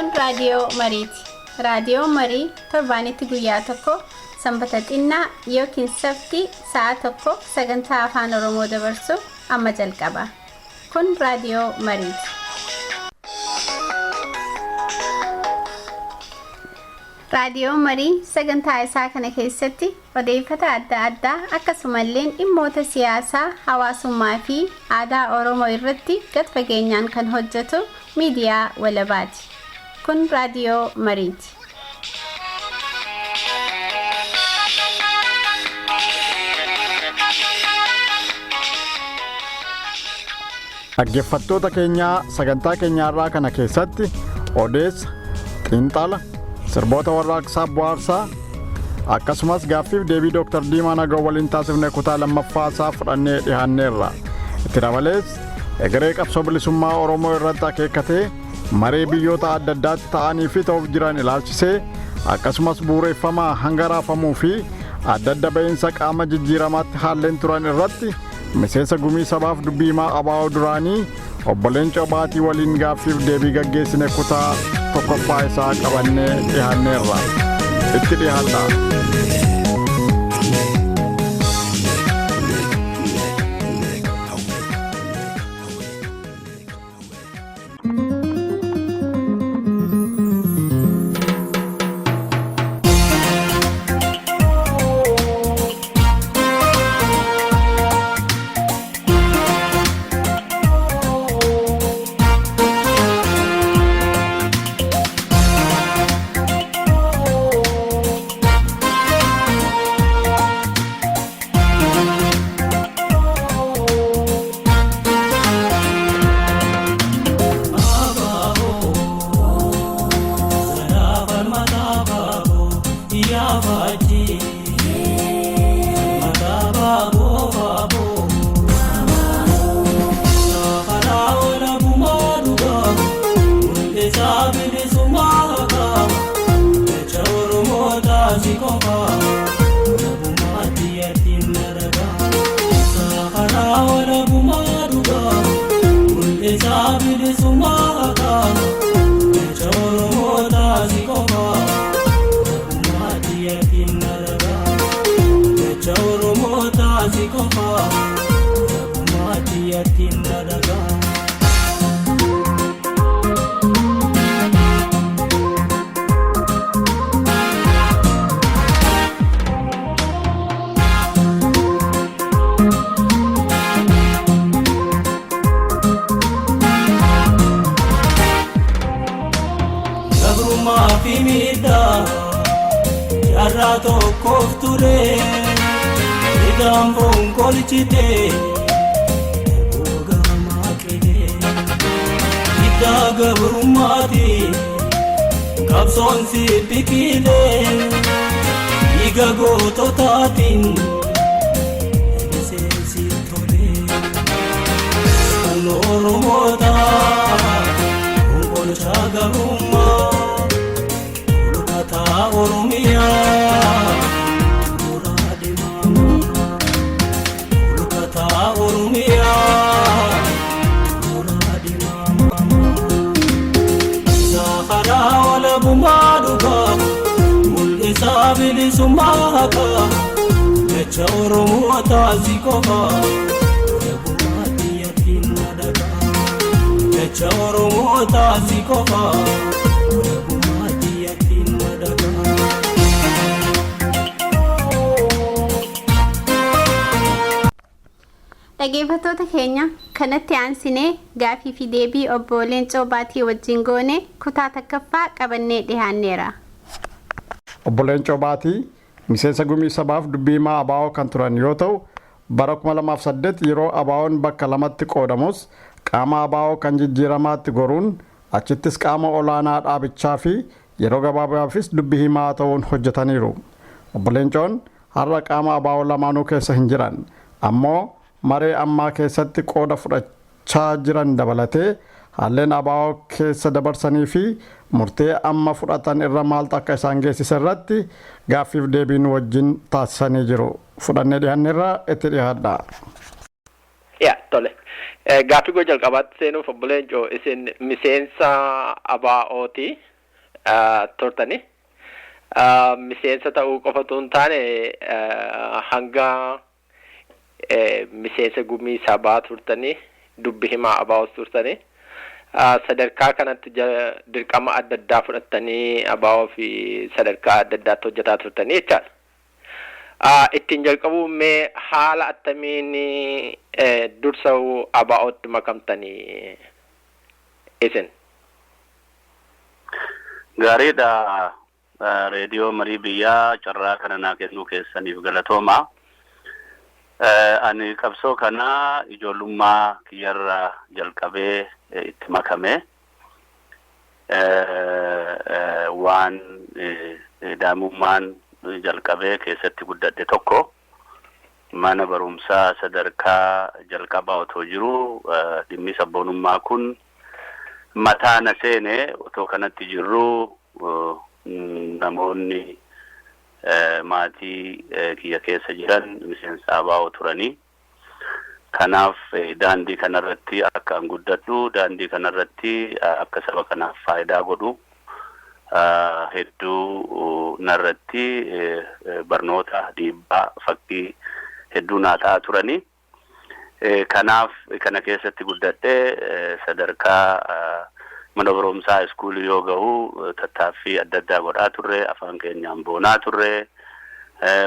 Kun raadiyoo Mariiti. Raadiyoon Marii torbaanitti guyyaa tokko sanbata xinnaa yookiin saftii sa'a tokko sagantaa afaan Oromoo dabarsu amma jalqaba. Kun raadiyoo Mariiti. Raadiyoon Marii sagantaa isaa kana keessatti odeeffata adda addaa akkasumallee dhimmoota siyaasaa, hawaasummaa fi aadaa Oromoo irratti gad fageenyaan kan hojjetu miidiyaa walabaati. Kun raadiyoo Mariiti. Dhaggeeffattoota keenyaa sagantaa keenyaarraa kana keessatti odeessa, xiinxala, sirboota warraaqsaa bu'aarsaa akkasumas gaaffiif deebii Dr. Diimaa Nagoo waliin taasifne kutaa lammaffaa isaa fudhannee dhiyaanneerra. Itti dabalees egeree qabsoo bilisummaa Oromoo irratti akeekkatee maree biyyoota adda addaatti ta'anii fi ta'uuf jiran ilaalchisee akkasumas bu'uureffamaa hanga raafamuu fi adda adda ba'iinsa qaama jijjiiramaatti haalleen turan irratti miseensa gumii sabaaf dubbii himaa ABO duraanii obbo Leencoo Baatii waliin gaaffiif deebii gaggeessine kutaa tokkoffaa isaa qabannee dhiyaanneerra. Itti dhiyaadha. Gabrummaa fi miidhaa jaarraa tokkoof ture hidhaan foon kolchite gogamaa qe'ee hiddaa gabrummaati qabsoon si biqilee dhiiga goototaatiin miseensi tole kan Oromootaa konkolchaa gabrummaa Ulfataa Oromiyaa mooraa deemaa Ulfataa Oromiyaa mooraa deemaa Saafaraa walabummaa dhugaa mul'isaa bilisummaa haqaa jecha Oromoo taasii qofaa walabummaa biyyattiin madaqaa jecha Oromoo taasii qofaa walabummaa biyyattiin madaqaa. Dhaggeeffattoota keenya kanatti aansinee gaaffii fi deebii obbo Leencoo Baatii wajjin goone kutaa takkaffaa qabannee dhiyaanneera. Obbo Leencoo Baatii miseensa gumii sabaaf dubbii himaa ABO kan turan yoo ta'u bara 2008 yeroo ABO'n bakka lamatti qoodamus qaama ABO kan jijjiiramaatti goruun achittis qaama olaanaa dhaabichaa fi yeroo gabaabaafis dubbii himaa ta'uun hojjetaniiru. Obbo Leencoon har'a qaama ABO lamaanuu keessa hin jiran. Ammoo maree ammaa keessatti qooda fudhachaa jiran dabalatee haalleen ABO keessa dabarsanii fi murtee amma fudhatan irra maaltu akka isaan geessise irratti gaaffiif deebiin wajjin taasisanii jiru. Fudhannee dhiyaanneerra itti dhiyaadha. Yaa tole. Gaaffii koo jalqabaatti seenuuf obbo Leencoo isin miseensa ABO'ti. turtani. Miseensa ta'uu qofatu hin taane, hanga miseensa gumii sabaa turtanii, dubbi himaa ABOs turtanii, sadarkaa kanatti dirqama adda addaa fudhattanii ABO fi sadarkaa adda addaatti hojjetaa turtanii jechaadha. Ittiin jalqabu, mee haala attamiin dursa ABOtti makamtanii isin? Gaariidha. Reediyoo Marii Biyyaa, carraa kana naa kennuu keessaniif galatooma. Ani qabsoo kana ijoollummaa kiyyarraa jalqabee itti makame. Waan daa'imummaan jalqabee keessatti guddadhe tokko, mana barumsaa sadarkaa jalqabaa otoo jiru dhimmi sabboonummaa kun mataa na seene. Otoo kanatti jirru namoonni maatii kiyya keessa jiran miseensa ABO turanii. Kanaaf daandii kanarratti akka an guddadhu, daandii kanarratti akka saba kanaaf faayidaa godhu hedduu narratti barnoota dhiibbaa fakkii hedduu naa ta'aa turanii. Kanaaf kana keessatti guddadhee sadarkaa mana barumsaa iskuulii yoo gahu tattaaffii adda addaa godhaa turre, afaan keenyaan boonaa turre,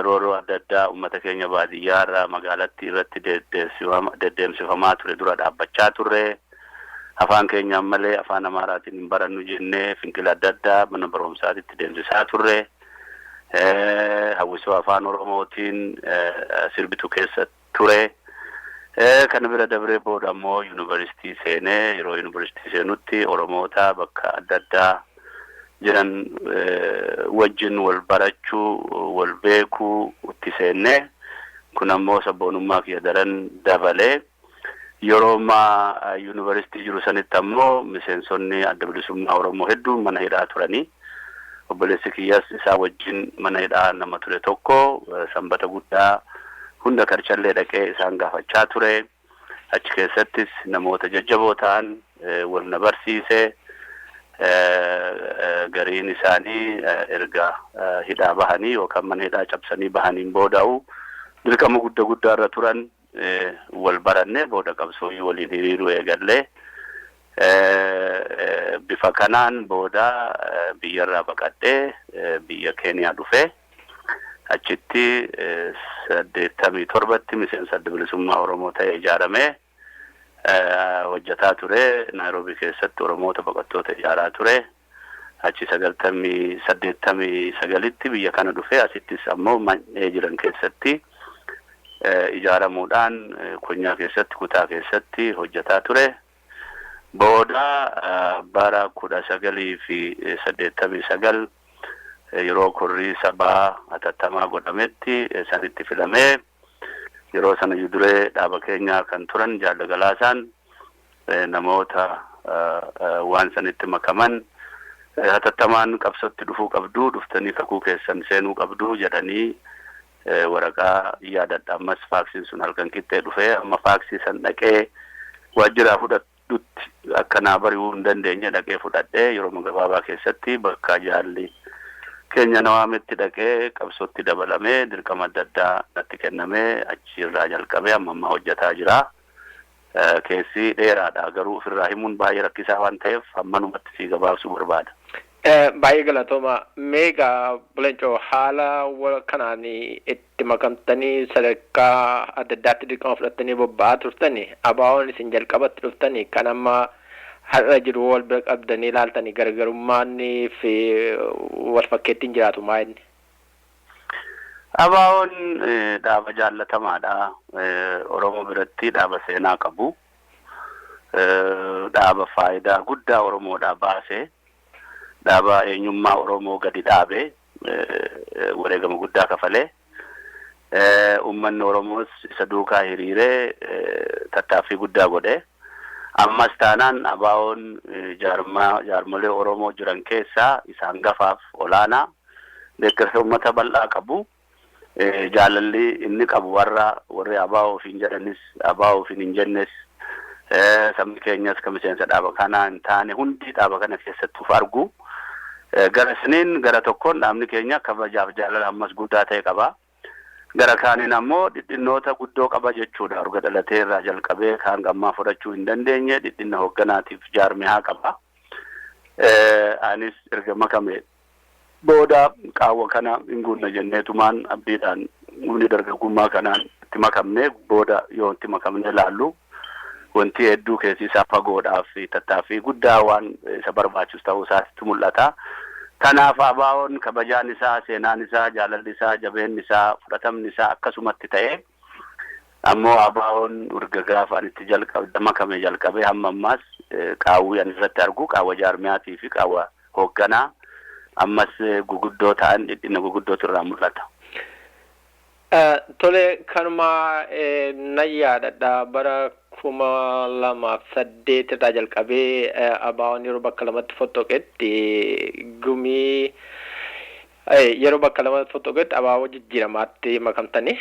rooroo adda addaa uummata keenya baadiyyaa irraa magaalatti irratti deddeemsifamaa ture dura dhaabbachaa turre. Afaan keenyaan malee afaan Amaaraatiin hin barannu jennee fincila adda addaa mana barumsaatitti deemsisaa turre. Hawwisoo afaan Oromootiin sirbitu keessa ture. Kana bira dabree booda ammoo yuunivarsiitii seenee, yeroo yuunivarsiitii seenutti Oromoota bakka adda addaa jiran wajjin wal barachuu, wal beekuu itti seennee, kun ammoo sabboonummaa kiyya daran dabalee. Yeroo ammaa yuunivarsiitii jiru sanitti ammoo miseensonni Adda Bilisummaa Oromoo hedduun mana hidhaa turanii. Obboleessi kiyyas isaa wajjin mana hidhaa nama ture tokko, sanbata guddaa hunda karchallee dhaqee isaan gaafachaa ture. Achi keessattis namoota jajjaboo ta'an wal na barsiise. Gariin isaanii erga hidhaa bahanii yookaan mana hidhaa cabsanii bahaniin booda'u dirqama guddaa guddaa irra turan wal baranne, booda qabsoo waliin hiriiruu eegallee. Bifa kanaan booda biyyarraa baqadhee biyya Keeniyaa dhufee, achitti 87tti miseensa Adda Bilisummaa Oromoo ta'ee ijaaramee hojjetaa ture. Naayiroobii keessatti Oromoota baqattoota ijaaraa ture. Achi 89tti biyya kana dhufee, asittis ammoo mannee jiran keessatti ijaaramuudhaan konyaa keessatti, kutaa keessatti hojjetaa ture. Booda bara 1989 yeroo korrii sabaa hatattamaa godhametti sanitti filamee, yeroo sana duree dhaaba keenyaa kan turan Jaal Galaasaan namoota waan sanitti makaman hatattamaan qabsootti dhufuu qabdu, dhuftanii kakuu keessan seenuu qabdu jedhanii waraqaa yaadadha. Ammas faaksiin sun halkan qixxee dhufee, amma faaksii san dhaqee waajjiraa fudhadhutti akkanaa bari'uu hin dandeenye. Dhaqee fudhadhee, yeroo gabaabaa keessatti bakka jaalli keenya na waametti dhaqee qabsootti dabalamee, dirqama adda addaa natti kennamee, achirraa jalqabee amma ammaa hojjetaa jira. Keessi dheeraadha, garuu ofirraa himuun baay'ee rakkisaa waan ta'eef hammanumatti si gabaabsuu barbaada. Baay'ee galatooma. Meegaa Leencoo, haala kanaan itti makamtanii sadarkaa adda addaatti dirqama fudhattanii bobba'aa turtanii, ABO'n isin jalqabatti dhuftanii kan amma har'a jiru wal bira qabdanii ilaaltanii, garaagarummaan fi wal fakkeettiin jiraatu maa inni? ABO'n dhaaba jaallatamaadha. Oromoo biratti dhaaba seenaa qabu. Dhaaba faayidaa guddaa Oromoodhaa baase. Dhaaba eenyummaa Oromoo gadi dhaabe. Wareegama guddaa kafalee. Uummanni Oromoos isa duukaa hiriiree tattaaffii guddaa godhe. Ammas taanaan ABO'n jaarmolee Oromoo jiran keessaa isa hangafaaf olaanaa, deeggarsa uummata bal'aa qabu. Jaalalli inni qabu warri ABO ofiin jedhanis, ABO ofiin hin jennes, sabni keenyas kan miseensa dhaaba kanaa hin taane hundi dhaaba kana keessatti uf argu. Gara saniin gara tokkoon dhaabni keenya kabajaaf jaalala ammas guddaa ta'e qaba. Gara kaaniin ammoo dhidhinnoota guddoo qaba jechuudha. Erga dhalatee irraa jalqabee kaan gammaa fudhachuu hin dandeenye dhidhinna hoogganaatiif jaarmiyaa qaba. Anis erga makame booda qaawwa kana hin guunna jenneetumaan abdiidhaan humni dargaggummaa kanaan itti makamne booda yoo itti makamne laallu wanti hedduu keessi isaa fagoodhaaf tattaaffii guddaa waan isa barbaachisu ta'uu isaatti mul'ata. Kanaaf ABO'n kabajaan isaa, seenaan isaa, jaalalli isaa, jabeenni isaa, fudhatamni isaa akkasumatti ta'e ammoo ABO'n erga gaafa ani itti jalqabe makame jalqabee hamma ammaas qaawwi ani irratti argu qaawwa jaarmiyaatii fi qaawwa hoogganaa ammas guguddoo ta'an dhidhina guguddootu irraa mul'ata. Tole, kanuma nan yaadadha, bara 2008 irraa jalqabee ABO'n yeroo bakka lamatti fottoqetti, gumii yeroo bakka lamatti fottoqetti ABO jijjiiramaatti makamtanii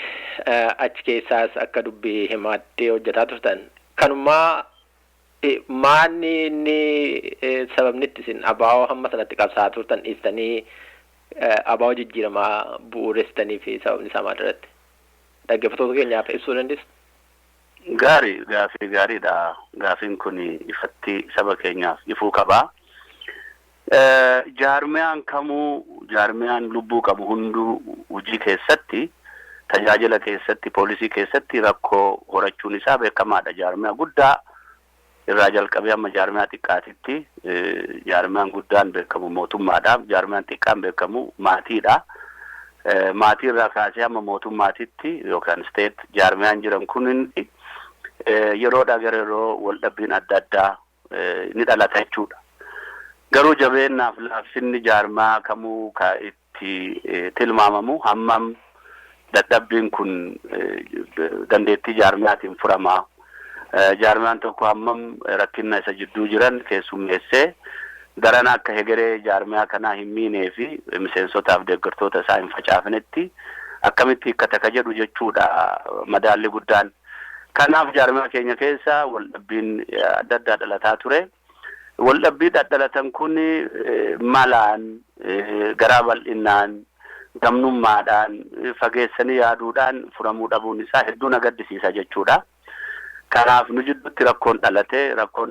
achi keessaas akka dubbii himaatti hojjetaa turtan. Kanumaa maanni inni sababni itti isin ABO hamma sanatti qabsaa'aa turtan dhiistanii ABO jijjiiramaa bu'uuressitanii fi sababni isaa maal irratti? Dhaggeeffattoota keenyaaf ibsuu dandeessu? Gaarii, gaafii gaariidha. Gaafiin kun ifatti saba keenyaaf ifuu qaba. Jaarmiyaan kamuu, jaarmiyaan lubbuu qabu hunduu hojii keessatti, tajaajila keessatti, poolisii keessatti rakkoo horachuun isaa beekamaadha. Jaarmiyaa guddaa irraa jalqabee amma jaarmiyaa xiqqaatitti, jaarmiyaan guddaan beekamu mootummaadha. Jaarmiyaan xiqqaan beekamu maatiidha. Maatii irraa kaasee amma mootummaatitti yookaan state jaarmiyaan jiran kun hundi yeroodhaa gara yeroo waldhabbiin adda addaa ni dhalata jechuudha. Garuu jabeennaaf laaffinni jaarmaa kamuu ka itti tilmaamamu hammam dadhabbiin kun dandeettii jaarmiyaatiin furamaa. Jaarmiyaan tokko hammam rakkina isa jidduu jiran keessummeessee daran akka hegeree jaarmiyaa kanaa hin miinee fi miseensotaaf deeggartoota isaa hin facaafnetti akkamitti hiikkata ka jedhu jechuudha madaalli guddaan. Kanaaf jaarmiyaa keenya keessa waldhabbiin adda addaa dhalataa ture. Waldhabbii dhadhalatan kun malaan, garaa bal'inaan, gamnummaadhaan, fageessanii yaaduudhaan furamuu dhabuun isaa hedduu na gaddisiisa jechuudha. Kanaaf nu jidduutti rakkoon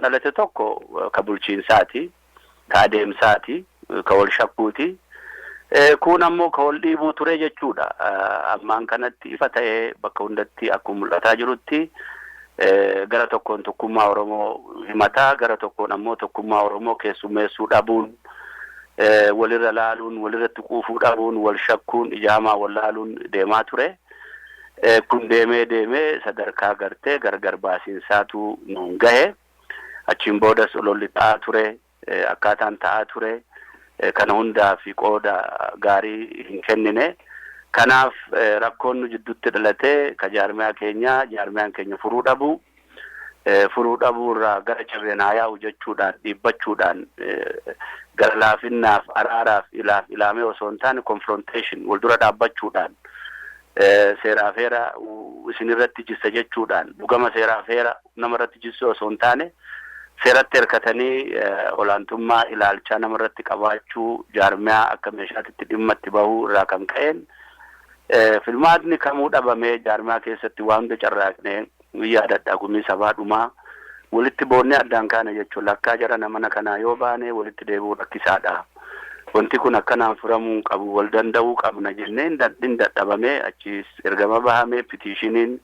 dhalate tokko ka bulchiinsaati, ka adeemsaati, ka wal shakkuuti. Kun ammoo ka wal dhiibuu ture jechuudha. Ammaan kanatti ifa ta'ee bakka hundatti akkuma mul'ataa jirutti, gara tokkoon tokkummaa Oromoo himataa, gara tokkoon ammoo tokkummaa Oromoo keessummeessuu dhabuun, walirra laaluun, walirratti quufuu dhabuun, wal shakkuun, ijaamaa wal laaluun deemaa ture. Kun deemee deemee sadarkaa gartee gargar baasiinsaatu nuun gahe. Achiin boodas ololli ta'aa ture, akkaataan ta'aa ture. Kana hundaa fi qooda gaarii hin kennine. Kanaaf rakkoon nu jidduutti dhalatee ka jaarmiyaa keenya jaarmiyaan keenya furuu dhabu, furuu dhabuu irraa gara cabeen haa yaa'u jechuudhaan dhiibbachuudhaan, gara laafinnaaf araaraaf ilaaf ilaamee osoo hin taane confrontation, wal dura dhaabbachuudhaan, seeraaf heera isin irratti jissa jechuudhaan, dhugama seeraaf heera nama irratti jissuu osoo hin taane seeratti hirkatanii olaantummaa ilaalchaa nama irratti qabaachuu, jaarmiyaa akka meeshaatitti dhimma itti bahuu irraa kan ka'een filmaatni kamuu dhabamee jaarmiyaa keessatti waan hunda carraaqnee yaadadha. Gumii sabaa dhumaa walitti boonnee addaan kaane jechuun lakkaa jara mana kanaa yoo baane walitti deebi'uu rakkisaadha. Wanti kun akkanaan furamuu hin qabu, wal danda'uu qabna jennee hin dadhabamee achiis ergama bahamee petitioniin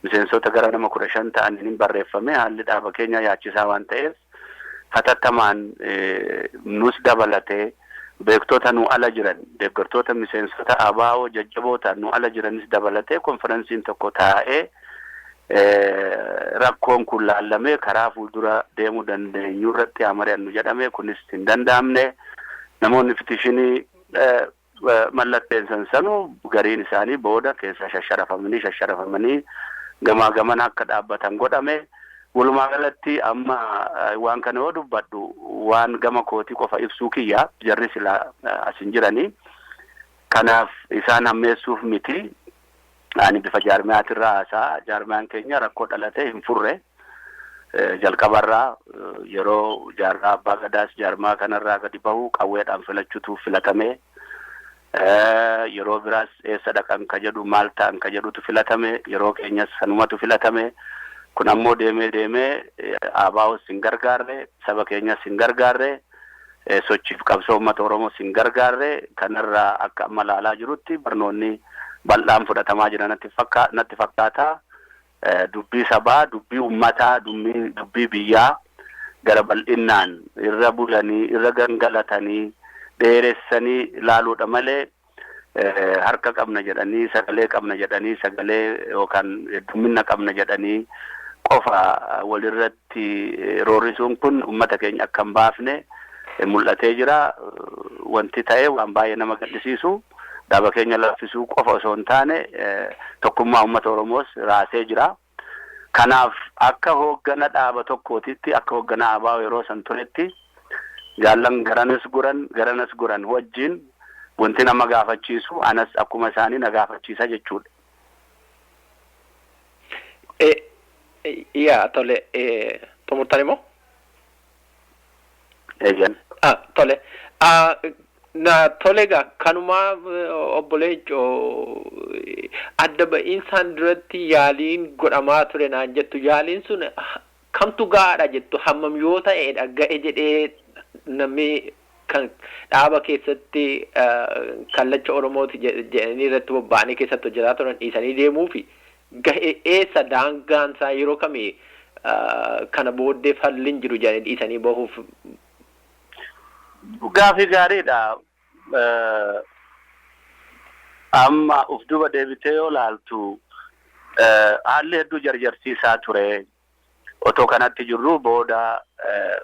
miseensota gara nama 15 ta'aniin hin barreeffame. Haalli dhaaba keenya yaachisaa waan ta'eef hatattamaan nus dabalatee beektota nu ala jiran, deeggartoota miseensota ABO jajjaboota nu ala jiranis dabalatee konferensiin tokko taa'ee rakkoon kun laallamee karaa fuuldura deemuu dandeenyu irratti haa mari'annu jedhame. Kunis hin danda'amne. Namoonni petitionii mallatteessan sanuu gariin isaanii booda keessa shasharafamanii shasharafamanii gamaa gamana akka dhaabbatan godhame. Walumaa galatti amma waan kana yoo dubbadhu waan gama kootii qofa ibsuu kiyya, jarri silaa as hin jiranii. Kanaaf isaan hammeessuuf miti. Ani bifa jaarmiyaatirraa haasaa, jaarmiyaan keenya rakkoo dhalate hin furre. Jalqabarraa yeroo Jaarraa Abbaa Gadaas jaarmaa kanarraa gadi bahu qawweedhaan filachuutu filatame. Yeroo biraas eessa dhaqan ka jedhu, maal ta'an ka jedhutu filatame. Yeroo keenyas sanumatu filatame. Kun ammoo deemee deemee ABOs hin gargaarre, saba keenyas hin gargaarre, sochiif qabsoo uummata Oromoos hin gargaarre. Kanarraa akka amma ilaalaa jirutti barnoonni bal'aan fudhatamaa jira natti fakkaata. Dubbii sabaa, dubbii uummataa, dubbii biyyaa gara bal'innaan irra bulanii, irra gangalatanii, dheeressanii ilaaluudha malee, harka qabna jedhanii, sagalee qabna jedhanii, sagalee yookaan heddummina qabna jedhanii qofa walirratti roorrisuun kun uummata keenya akka hin baafne mul'atee jira. Wanti ta'e waan baay'ee nama gaddisiisu, dhaaba keenya laaffisuu qofa osoo hin taane tokkummaa uummata Oromoos raasee jira. Kanaaf akka hooggana dhaaba tokkootitti, akka hooggana ABO yeroo san turetti, jaallan garanas guran garanas guran wajjin wanti nama gaafachiisu anas akkuma isaanii na gaafachiisa jechuudha. Yaa, tole, xumurtan immoo? Eeyyan. Tole. Na tole, egaa kanumaa, obbo Leencoo, adda ba'iinsaan duratti yaaliin godhamaa ture naan jettu. Yaaliin sun kamtu gahaadha jettu? Hammam yoo ta'edha ga'e jedhee namni kan dhaaba keessatti kallacha Oromooti jedhanii irratti bobba'anii keessatti hojjetaa turan dhiisanii deemuufi ga'e? Eessa daangaan isaa? Yeroo kamii kana booddee falli hin jiru jedhanii dhiisanii bahuuf? Gaafii gaariidha. Amma uf duba deebitee yoo laaltu haalli hedduu jarjarsiisaa ture. Otoo kanatti jirru booda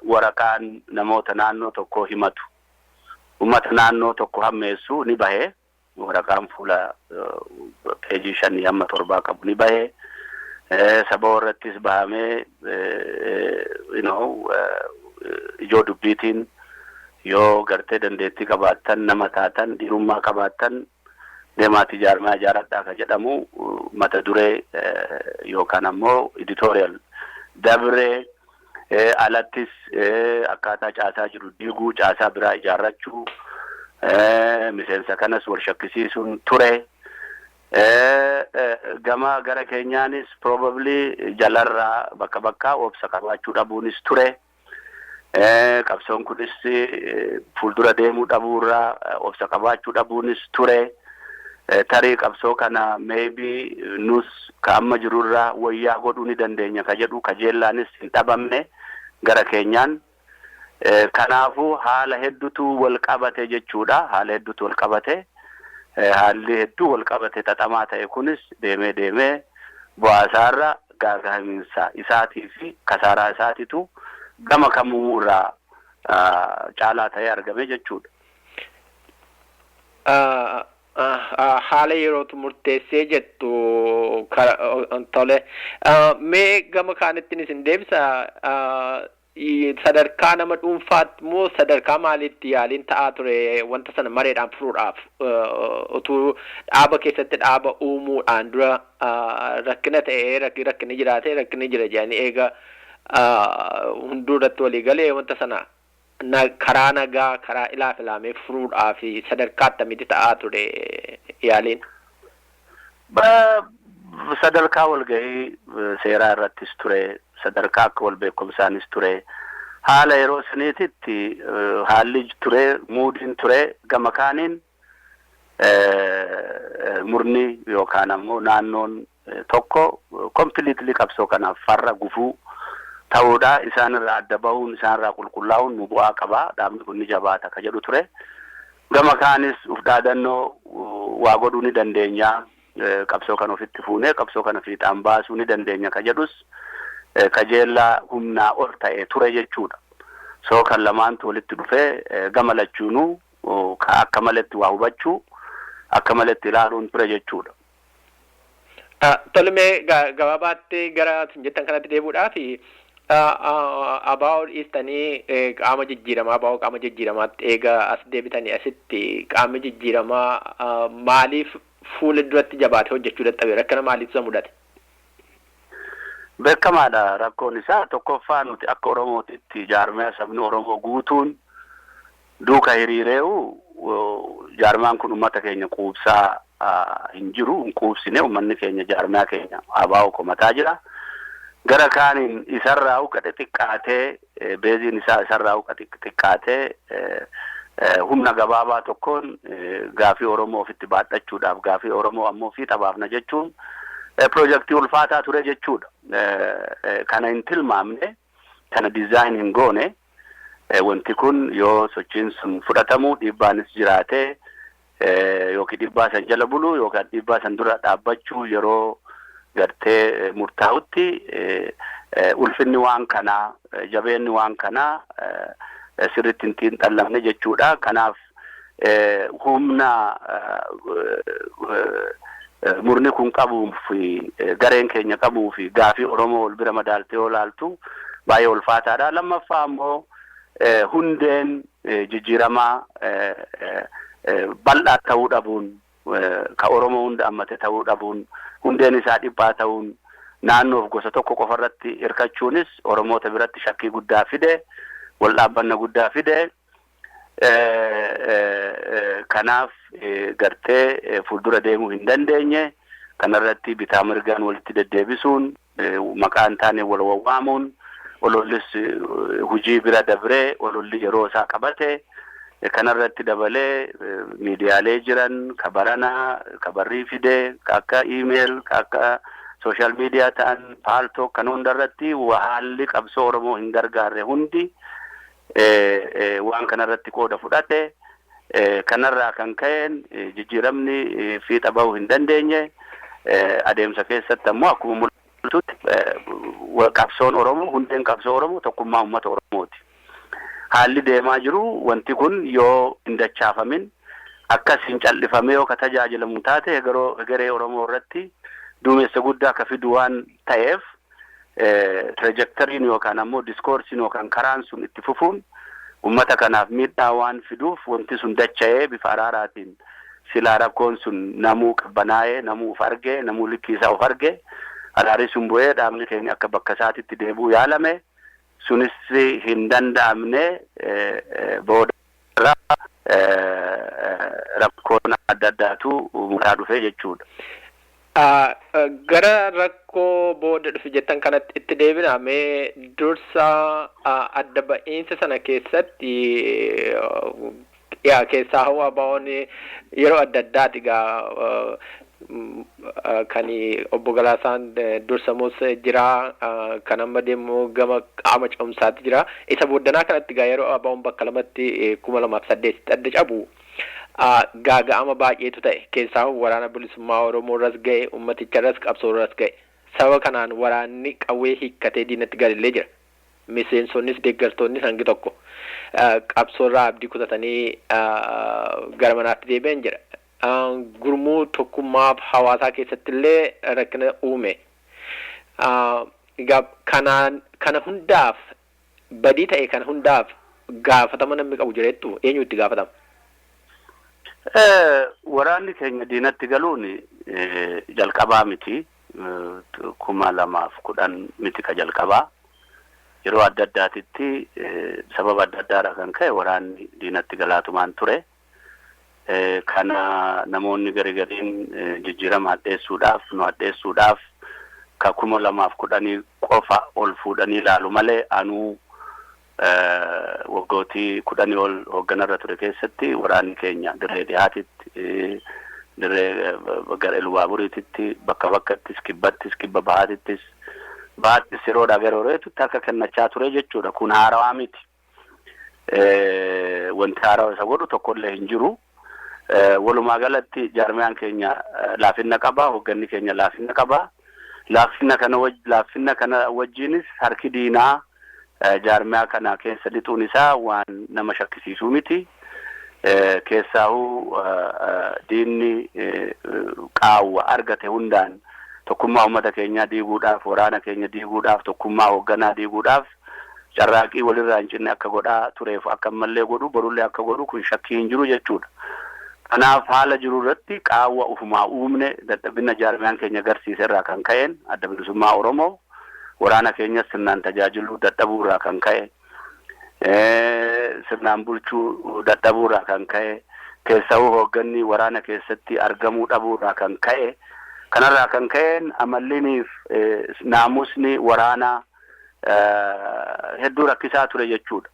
waraqaan namoota naannoo tokko himatu, uummata naannoo tokko hammeessu ni bahe. Waraqaan fuula peejii 5 hamma 7 qabu ni bahe. Saba irrattis bahamee ijoo dubbiitiin yoo gartee dandeettii qabaattan, nama taatan, dhiirummaa qabaattan, deemaati jaarmaa ijaaradhaa ka jedhamu mata duree yookaan ammoo editorial dabree, alattis akkaataa caasaa jiru diiguu, caasaa biraa ijaarrachuu, miseensa kanas wal shakkisiisuun ture. Gama gara keenyaanis probably jalarraa bakka bakkaa obsa qabaachuu dhabuunis ture. Qabsoon kunis fuuldura deemuu dhabuurraa obsa qabaachuu dhabuunis ture. Tarii qabsoo kana maybe nus ka amma jirurraa wayyaa godhuu ni dandeenya ka jedhu kajeellaanis hin dhabamne gara keenyaan. Kanaafuu haala hedduutu wal qabate jechuudha. Haala hedduutu wal qabate. Haalli hedduu wal qabate xaxamaa ta'e kunis deemee deemee bu'aasaarra gaaga'amiinsa isaatii fi kasaaraa isaatitu gama kamuu irraa caalaa ta'ee argame jechuudha. Haala yerootu murteessee jettu. Tole, mee gama kaanittiin isin deebisa. Sadarkaa nama dhuunfaatti moo sadarkaa maaliitti yaaliin ta'aa ture wanta sana mareedhaan furuudhaaf, utuu dhaaba keessatti dhaaba uumuudhaan dura rakkina ta'ee, rakkinni jiraate, rakkinni jira jedhanii eega hunduu irratti walii galee, wanta sana karaa nagaa, karaa ilaaf ilaamee furuudhaaf sadarkaa akkamitti ta'aa ture yaaliin? Sadarkaa walgahii seeraa irrattis ture, sadarkaa akka wal beekumsaanis ture. Haala yeroo saniititti haalli ture, muudiin ture, gama kaaniin murni yookaan ammoo naannoon tokko completely qabsoo kanaaf farra gufuu ta'uudha. Isaan irraa adda bahuun, isaan irraa qulqullaa'uun nu bu'aa qabaa, dhaabni kun ni jabaata ka jedhu ture. Gama kaanis uf dhaadannoo waa godhuu ni dandeenya, qabsoo kana ofitti fuunee qabsoo kana fiixaan baasuu ni dandeenya ka jedhus kajeellaa humnaa ol ta'e ture jechuudha. So kan lamaantu walitti dhufee gama lachuunuu ka akka malatti waa hubachuu, akka malatti ilaaluun ture jechuudha. Tole, mee gabaabaatti gara isin jettan kanatti deebi'uudhaaf, ABO dhiistanii qaama jijjiiramaa, ABO qaama jijjiiramaatti eega as deebitanii, asitti qaamni jijjiiramaa maaliif fuula duratti jabaatee hojjechuu dadhabe? Rakkina maaliif isa mudate? Beekamaadha rakkoon isaa. Tokkoffaa, nuti akka Oromootitti jaarmiyaa sabni Oromoo guutuun duuka hiriireewu, jaarmaan kun uummata keenya quubsaa hin jiru, hin quubsine. Uummanni keenya jaarmiyaa keenya ABO komataa jira. Gara kaaniin isarraa uka xixiqqaatee, beeziin isaa isarraa uka xixiqqaatee, humna gabaabaa tokkoon gaafii Oromoo ofitti baadhachuudhaaf, gaafii Oromoo ammoo fiixa baafna jechuun piroojeektii ulfaataa ture jechuudha. Kana hin tilmaamne, kana design hin goone. Wanti kun yoo sochiin sun fudhatamu dhiibbaanis jiraatee, yookiin dhiibbaa san jala buluu yookaan dhiibbaa san dura dhaabbachuu yeroo gartee murtaa'utti, ulfinni waan kanaa, jabeenni waan kanaa sirriitti hin xiinxallamne jechuudha. Kanaaf humna murni kun qabuu fi gareen keenya qabuu fi gaafii Oromoo wal bira madaaltee yoo laaltu baay'ee ulfaataadha. Lammaffaa ammoo hundeen jijjiiramaa bal'aa ta'uu dhabuun, ka Oromoo hunda hammate ta'uu dhabuun, hundeen isaa dhiphaa ta'uun, naannoof gosa tokko qofarratti hirkachuunis Oromoota biratti shakkii guddaa fide, wal dhaabbanna guddaa fide. Kanaaf gartee fuuldura deemuu hin dandeenye. Kanarratti bitaa mirgaan walitti deddeebisuun, maqaan taane wal wawwaamuun, olollis hujii bira dabree ololli yeroo isaa qabate, kanarratti dabalee miidiyaalee jiran ka baranaa ka barrii fide, ka akka email, ka akka social media ta'an, Paltalk, kan hundarratti haalli qabsoo Oromoo hin gargaarre hundi waan kanarratti qooda fudhate. Kanarraa kan ka'een jijjiiramni fiixa bahuu hin dandeenye. Adeemsa keessatti ammoo akkuma mul'atutti qabsoon Oromoo, hundeen qabsoo Oromoo tokkummaa uummata Oromooti. Haalli deemaa jiru, wanti kun yoo hin dachaafamin, akkas hin callifamee yoo ka tajaajilamu taate, egeree Oromoo irratti duumessa guddaa ka fidu waan ta'eef, trajectoryn yookaan ammoo discourseiin yookaan karaan sun itti fufuun ummata kanaaf miidhaa waan fiduuf, wanti sun dacha'ee bifa araaraatiin silaa rakkoon sun namuu qabbanaa'ee, namuu of argee, namuu likkii isaa of argee, araarri sun bu'ee dhaabni keenya akka bakka isaatitti deebi'uu yaalame. Sunis hin danda'amne. Booda rakkoon adda addaatu mudaa dhufe jechuudha. Gara rakkoo booda dhufe jettan kanatti itti deebina. Mee dursa adda ba'iinsa sana keessatti yaa keessaa hawaa ABO'n yeroo adda addaati gaa kan obbo Galaasaan dursamus jira, kan amma deemu gama qaama ce'umsaatti jira. Isa booddanaa kanatti gaa yeroo ABO'n bakka lamatti 2008tti adda cabu gaaga'ama baay'eetu ta'e. Keessaa waraana bilisummaa Oromoo irras ga'e, ummaticha irras, qabsoo irras ga'e. Sababa kanaan waraanni qawwee hiikkatee diinatti galillee jira. Miseensonnis deeggartoonnis hangi tokko qabsoo irraa abdii kutatanii gara manaatti deebi'an jira. Gurmuu tokkummaaf hawaasaa keessatti illee rakkina uume. Kanaan kana hundaaf, badii ta'e kana hundaaf gaafatama namni qabu jireettu, eenyu itti gaafatama? Waraanni keenya diinatti galuun jalqabaa miti. 2010 miti ka jalqabaa. Yeroo adda addaatitti sababa adda addaadha kan ka'e waraanni diinatti galaatumaan ture. Kana namoonni gari gariin jijjiirama hadheessuudhaaf, nu hadheessuudhaaf ka 2010 qofa ol fuudhanii ilaalu malee, anuu waggootii 10 ol hoogganarra ture keessatti waraanni keenya dirree dhihaatitti, dirree gara Ilubaaburiititti, bakka bakkattis, kibbattis, kibba bahaatittis, bahattis yeroodhaa gara yerootti harka kennachaa ture jechuudha. Kun haarawaa miti. Wanti haarawaa isa godhu tokkollee hin jiru. Walumaa galatti jaarmiyaan keenya laafinna qaba, hoogganni keenya laafinna qaba. Laafinna kana wajjinis harki diinaa jaarmiyaa kana keessa lixuun isaa waan nama shakkisiisuu miti. Keessaahuu diinni qaawwa argate hundaan tokkummaa uummata keenyaa diiguudhaaf, waraana keenya diiguudhaaf, tokkummaa hoogganaa diiguudhaaf carraaqii walirraa hin cinne akka godhaa tureef, akka ammallee godhu, borullee akka godhu kun shakkii hin jiru jechuudha. Kanaaf haala jiru irratti qaawwa ufumaa uumne, dadhabina jaarmiyaan keenya agarsiise irraa kan ka'een, Adda Bilisummaa Oromoo Waraana keenyas sirnaan tajaajiluu dadhabuurraa kan ka'e, sirnaan bulchuu dadhabuurraa kan ka'e, keessawuu hoogganni waraana keessatti argamuu dhabuurraa kan ka'e, kanarraa kan ka'een amalliniif naamusni waraanaa hedduu rakkisaa ture jechuudha.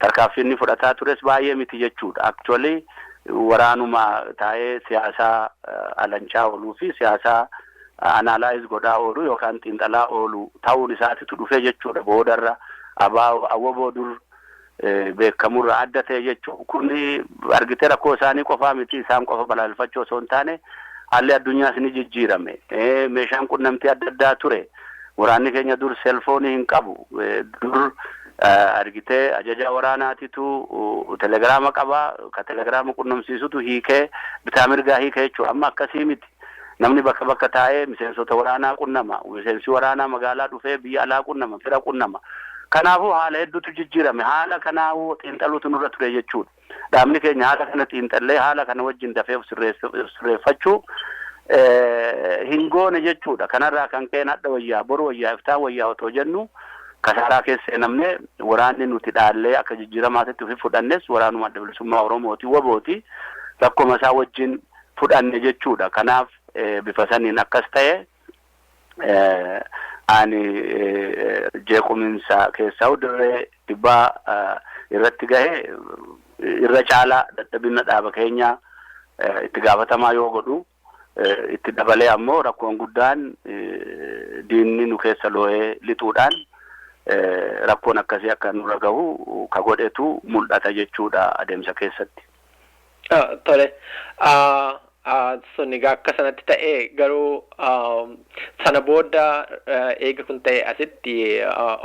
Tarkaanfiin fudhataa tures baay'ee miti jechuudha. Actually waraanuma taa'ee siyaasaa alanchaa ooluu fi siyaasaa analyze godhaa oolu yookaan xiinxalaa oolu ta'uun isaatitu dhufe jechuudha. Boodarra awwaboo dur beekamurra adda ta'e jechuudha. Kuni argitee rakkoo isaanii qofaa miti, isaan qofa balaalfachuu osoo hin taane haalli addunyaas ni jijjiirame. Meeshaan qunnamtii adda addaa ture. Waraanni keenya dur selfoonii hin qabu. Dur argitee ajaja waraanaatitu telegiraama qaba. Ka telegiraama qunnamsiisutu hiikee bitaa mirgaa hiikee jechuudha. Amma akkasii miti. Namni bakka bakka taa'ee miseensota waraanaa qunnama. Miseensi waraanaa magaalaa dhufee biyya alaa qunnama, fira qunnama. Kanaafuu haala hedduutu jijjiirame. Haala kanaafuu xiinxaluutu nurra ture jechuudha. Dhaabni keenya haala kana xiinxallee haala kana wajjin dafee sirreeffachuu hin goone jechuudha. Kanarraa kan ka'een hadha wayyaa, boru wayyaa, iftaan wayyaa otoo jennu kasaaraa keessa seenamne. Waraanni nuti dhaallee akka jijjiiramaatitti ofi fudhannes waraanuma Adda Bilisummaa Oromooti, WBOti, rakkoma isaa wajjin fudhanne jechuudha. Kanaaf bifa saniin akkas ta'e. Ani jeequminsa keessaa dirree dhibbaa irratti gahe irra caalaa dadhabina dhaaba keenya itti gaafatamaa yoo godhu, itti dabalee ammoo rakkoon guddaan diinni nu keessa loo'ee lixuudhaan rakkoon akkasii akka nurra gahu ka godhetu mul'ata jechuudha adeemsa keessatti. Tole. Sun egaa akka sanatti ta'e, garuu sana booda eega kun ta'e asitti,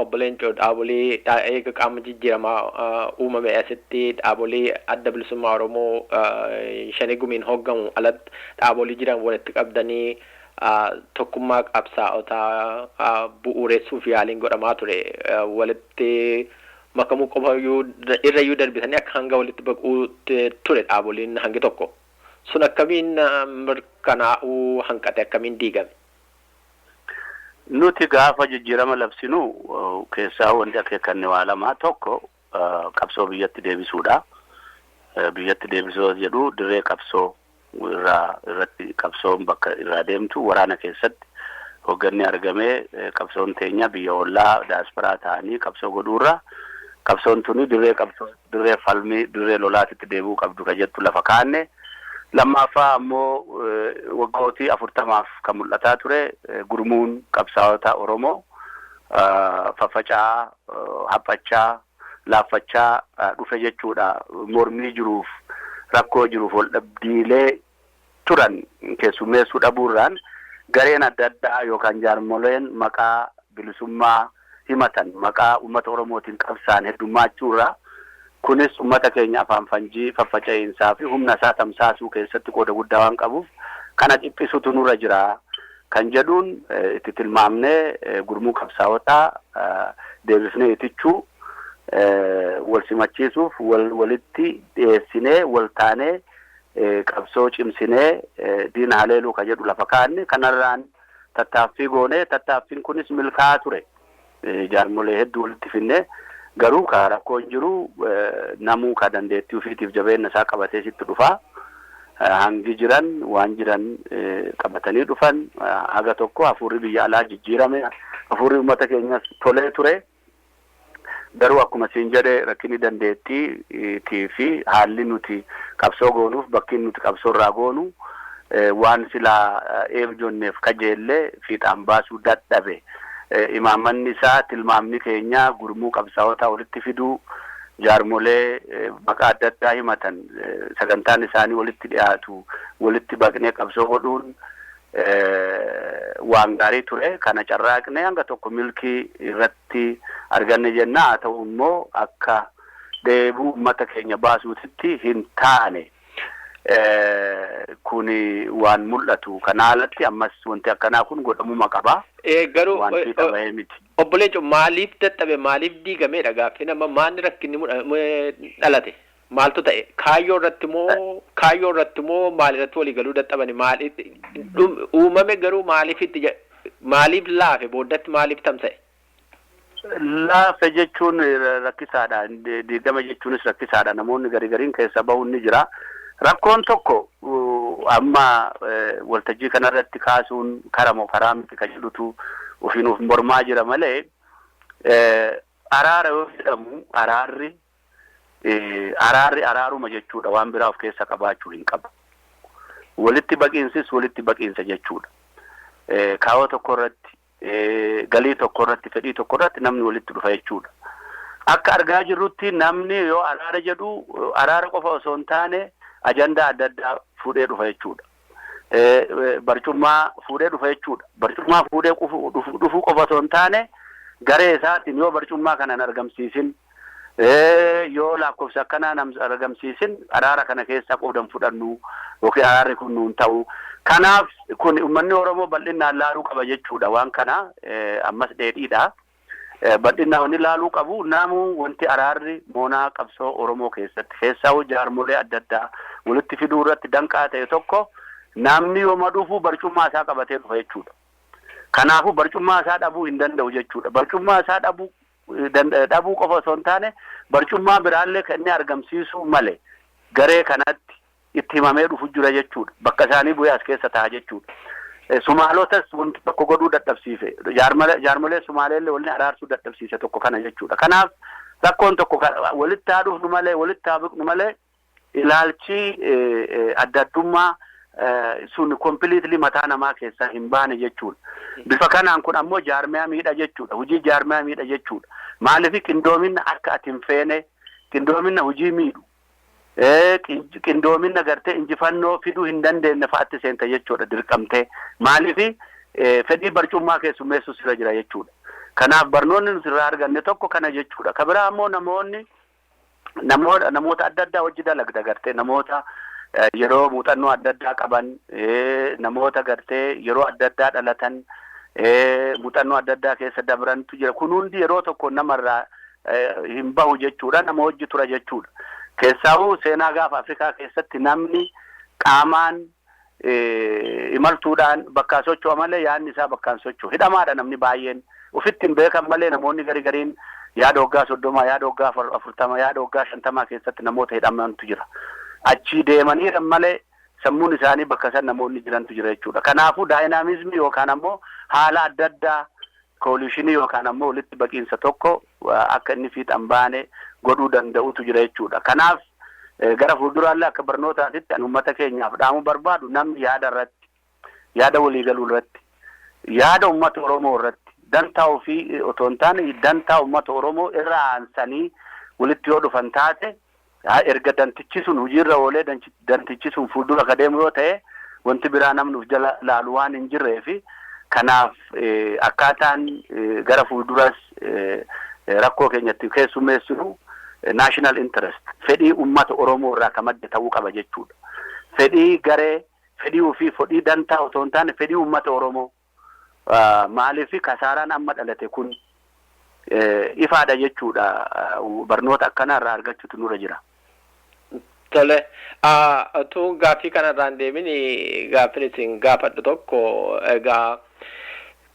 obbo Leencoo, dhaabolee eega qaama jijjiiramaa uumame asitti dhaabolee Adda Bilisummaa Oromoo Shanee Gumiin hooggamu alatti dhaabolee jiran walitti qabdanii tokkummaa qabsaa'otaa bu'uuressuuf yaaliin godhamaa ture. Walitti makamuu qofa irrayyuu darbisanii akka hanga walitti baquutti ture dhaaboliin hangi tokko. Sun akkamiin mirkanaa'uu hanqate, akkamiin diigame? Nuti gaafa jijjiirama labsinu keessaa wanti akeekanne waa lama. Tokko qabsoo biyyatti deebisuudha. Biyyatti deebisuu jedhu dirree qabsoo irraa irratti qabsoon bakka irraa deemtu waraana keessatti hoogganni argamee qabsoon teenya biyya ollaa daasporaa ta'anii qabsoo godhuurra qabsoon tuni dirree qabsoo, dirree falmii, dirree lolaatitti deebi'uu qabdu ka jettu lafa kaanne. Lammaffaa ammoo waggootii 40f kan mul'ataa ture gurmuun qabsaa'ota Oromoo faffaca'aa, haphachaa, laaffachaa dhufe jechuudha. Mormii jiruuf, rakkoo jiruuf, wal dhabdiilee turan keessummeessuu dhabuurraan gareen adda addaa yookaan jaarmoleen maqaa bilisummaa himatan, maqaa uummata Oromootiin qabsaan heddummachuurraa, kunis uummata keenya afaan fanjii faffaca'iinsaa fi humna isaa tamsaasuu keessatti qooda guddaa waan qabuuf kana dhiphisutu nurra jira kan jedhuun itti tilmaamnee gurmuu qabsaa'otaa deebifnee itichuu, wal simachiisuuf, walitti dhiyeessinee, wal taanee qabsoo cimsinee diina haleeluu ka jedhu lafa kaanne. Kanarraan tattaaffii goonee, tattaaffiin kunis milkaa'aa ture. Jaarmolee hedduu walitti finnee, garuu ka rakkoon jiru namuu ka dandeettii ofiitiif jabeenya isaa qabatee sitti dhufaa. Hangi jiran waan jiran qabatanii dhufan. Haga tokko hafuurri biyya alaa jijjiirame, hafuurri uummata keenyas tolee ture. Garuu akkuma siin jedhe, rakkinni dandeettii fi haalli nuti qabsoo goonuuf bakki nuti qabsoo irraa goonu waan silaa eebjonneef kajeellee fiixaan baasuu dadhabe. Imaammanni isaa, tilmaamni keenya gurmuu qabsaa'otaa walitti fiduu, jaarmolee maqaa adda addaa himatan sagantaan isaanii walitti dhiyaatu walitti baqnee qabsoo godhuun waan gaarii ture. Kana carraaqnee hanga tokko milkii irratti arganne jenna. Haa ta'u immoo akka dheebuu uummata keenya baasuutitti hin taane. Kuni waan mul'atu. Kana alatti ammas wanti akkanaa kun godhamuma qaba. Garuu Waan fiixa bahee miti. Obbo Leenco, maaliif dadhabe, maaliif diigameedha gaaffii nama. Maanni rakkinni dhalate, maaltu ta'e? Kaayyoo irratti moo maal irratti walii galuu dadhabani? Maaliif uumame garuu, maaliif itti maaliif laafe, booddatti maaliif tamsa'e? Laafe jechuun rakkisaadha. Diigama jechuunis rakkisaadha. Namoonni gari gariin keessa bahuun ni jira. Rakkoon tokko amma waltajjii kanarratti kaasuun karamoo karaa miti kan jedhutu ofiin of mormaa jira malee, araara yoo jedhamu araarri araaruma jechuudha, waan biraa of keessa qabaachuu hin qabu. Walitti baqiinsis walitti baqiinsa jechuudha. Kaawwa tokko irratti, galii tokko irratti, fedhii tokko irratti namni walitti dhufa jechuudha. Akka argaa jirrutti namni yoo araara jedhu araara qofa osoo hin taane ajandaa adda addaa fuudhee dhufa jechuudha. Barcummaa fuudhee dhufa jechuudha. Barcummaa fuudhee dhufuu qofa osoo hin taane garee isaatiin yoo barcummaa kana hin argamsiisin, yoo lakkoofsa akkanaa argamsiisin, araara kana keessaa qoodan fudhannu yookiin araarri kun nuun ta'u. Kanaaf kun uummanni Oromoo bal'inaan laaluu qaba jechuudha waan kana, ammas dheedhiidha. Bal'inaan wanni laaluu qabu, namu wanti araarri moonaa qabsoo Oromoo keessatti keessaa jaarmolee adda addaa walitti fiduu irratti danqaa ta'e tokko, namni yooma dhufu barcummaa isaa qabatee dhufa jechuudha. Kanaafuu barcummaa isaa dhabuu hin danda'u jechuudha. Barcummaa isaa dhabuu qofa osoo hin taane barcummaa biraallee kan inni argamsiisuu malee garee kanatti itti himamee dhufu jira jechuudha. Bakka isaanii bu'ee as keessa ta'a jechuudha. Sumaalotas wanti tokko godhuu dadhabsiise. Jaarmolee Sumaaleellee waliin araarsuu dadhabsiise tokko kana jechuudha. Kanaaf rakkoon tokko, walitti haa dhufnu malee, walitti haa biqnu malee, ilaalchi adda addummaa sun completely mataa namaa keessaa hin baane jechuudha. Bifa kanaan kun ammoo jaarmiyaa miidha jechuudha. Hojii jaarmiyaa miidha jechuudha. Maaliif? Qindoomina akka ati hin feene, qindoomina hojii miidhu, qindoomina gartee injifannoo fiduu hin dandeenye fa'aatti seenta jechuudha dirqamtee. Maaliif? Fedhii barcummaa keessummeessuu sirra jira jechuudha. Kanaaf barnoonni nuti irraa arganne tokko kana jechuudha. Ka biraa ammoo namoonni namoota adda addaa hojii dalagda, gartee namoota yeroo muuxannoo adda addaa qaban, namoota gartee yeroo adda addaa dhalatan, muuxannoo adda addaa keessa dabrantu jira. Kun hundi yeroo tokko namarraa hin bahu jechuudha. Nama hojii tura jechuudha. Keessaa'uu seenaa gaafa Afrikaa keessatti namni qaamaan imaltuudhaan bakkaa socho'a malee yaadni isaa bakkaan socho'u. Hidhamaadha namni baay'een. Ufitti hin beekan malee namoonni gari gariin yaada waggaa 30, yaada waggaa 40, yaada waggaa 50 keessatti namoota hidhamantu jira. Achii deemanii malee sammuun isaanii bakka san namoonni jirantu jira jechuudha. Kanaafuu dynamism yookaan ammoo haala adda addaa coalition yookaan ammoo walitti baqiinsa tokko akka inni fiixan baane godhuu danda'utu jira jechuudha. Kanaaf gara fuulduraallee akka barnootaatitti ani uummata keenyaaf dhaamuu barbaadu, namni yaada irratti, yaada waliigaluu irratti, yaada uummata Oromoo irratti, dantaa ofii otoo hin taane dantaa uummata Oromoo irra aansanii walitti yoo dhufan taate, erga dantichi sun hojiirra oolee, dantichi sun fuuldura ka deemu yoo ta'e, wanti biraa namni of jala laalu waan hin jirree fi kanaaf akkaataan gara fuulduras rakkoo keenyatti keessummeessinu national interest, fedhii uummata Oromoo irraa ka madde ta'uu qaba jechuudha. Fedhii garee, fedhii ofii, fedhii dantaa otoo hin taane fedhii uummata Oromoo. Maaliif? Kasaaraan amma dhalate kun ifaadha jechuudha. Barnoota akkanaa irraa argachuutu nurra jira. Tole, utuu gaaffii kanarraan deemin, gaaffiin isin gaafadhu tokko, egaa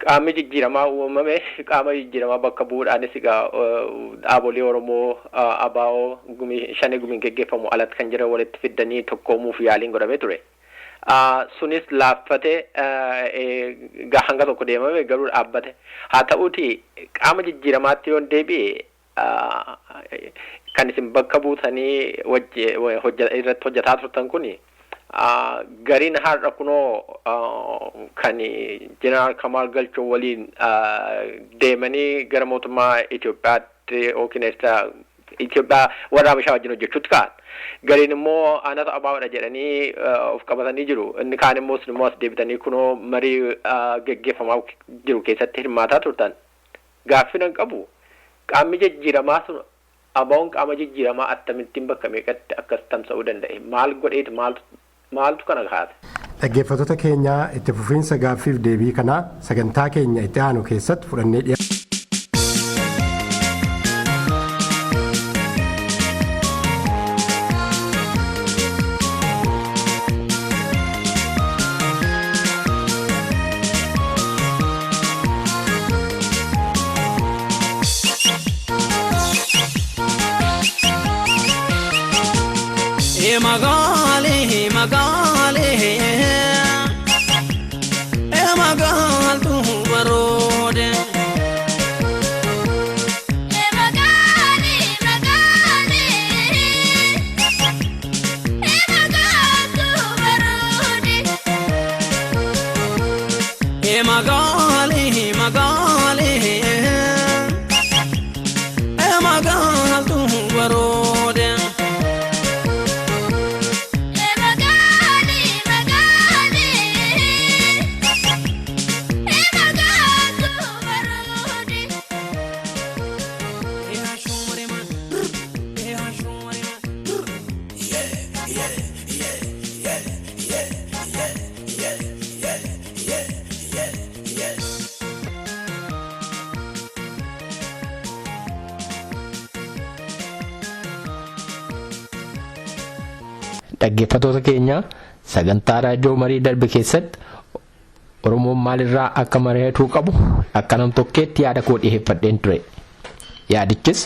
qaamni jijjiiramaa uumame, qaama jijjiiramaa bakka bu'uudhaanis egaa dhaabolee Oromoo ABO gumii shanii gumiin geggeeffamu alatti kan jiran walitti fiddanii tokkoomuuf yaaliin godhamee ture. Sunis laaffatee hanga tokko deemame garuu dhaabbate. Haa ta'uuti qaama jijjiiramaatti yoon deebi'e, kan isin bakka buutanii irratti hojjetaa turtan kuni gariin har'a kunoo kan Jeneraal Kamaal Galchoo waliin deemanii gara mootummaa Itoophiyaatti yookiin Itoophiyaa warra Habashaa wajjin hojjechuutti ka'an. Gariin immoo anatu ABOdha jedhanii of qabatanii jiru. Inni kaan immoo isin immoo as deebitanii kunoo marii geggeeffamaa jiru keessatti hirmaataa turtan. Gaaffii nan qabu, qaamni jijjiiramaa sun, ABOn qaama jijjiiramaa akkamittiin bakka meeqatti akkas tamsa'uu danda'e? Maal godheeti, maaltu kana kaase? Dhaggeeffattoota keenyaa, itti fufiinsa gaaffiif deebii kanaa sagantaa keenya itti aanu keessatti fudhannee dhiyaanna. Magaalee magaalee magaaltu baroode. Magaalee magaalee magaaltu baroode. Dhaggeeffattoota keenya, sagantaa raadiyoo marii darbe keessatti Oromoon maalirraa akka mari'atuu qabu akka nam-tokkeetti yaada koo dhiyeeffadheen ture. Yaadichis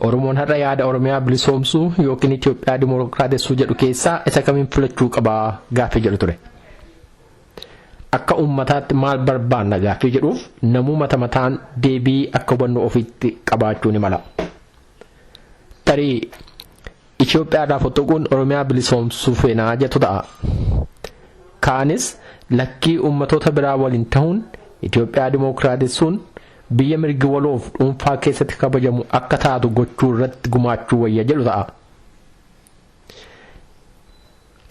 Oromoon har'a yaada Oromiyaa bilisoomsuu yookiin Itoophiyaa dimookiraatessuu jedhu keessaa isa kamiin filachuu qabaa gaaffii jedhu ture. Akka uummataatti maal barbaanna gaaffii jedhuuf namuu mata mataan deebii akka hubannoo ofiitti qabaachuu ni mala. Tarii Itoophiyaadhaa fottoquun Oromiyaa bilisoomsuu feenaa jettu ta'a. Kaanis lakkii, uummatoota biraa waliin ta'uun Itoophiyaa dimookiraatessuun biyya mirgi waloof dhuunfaa keessatti kabajamu akka taatu gochuu irratti gumaachuu wayya jedhu ta'a.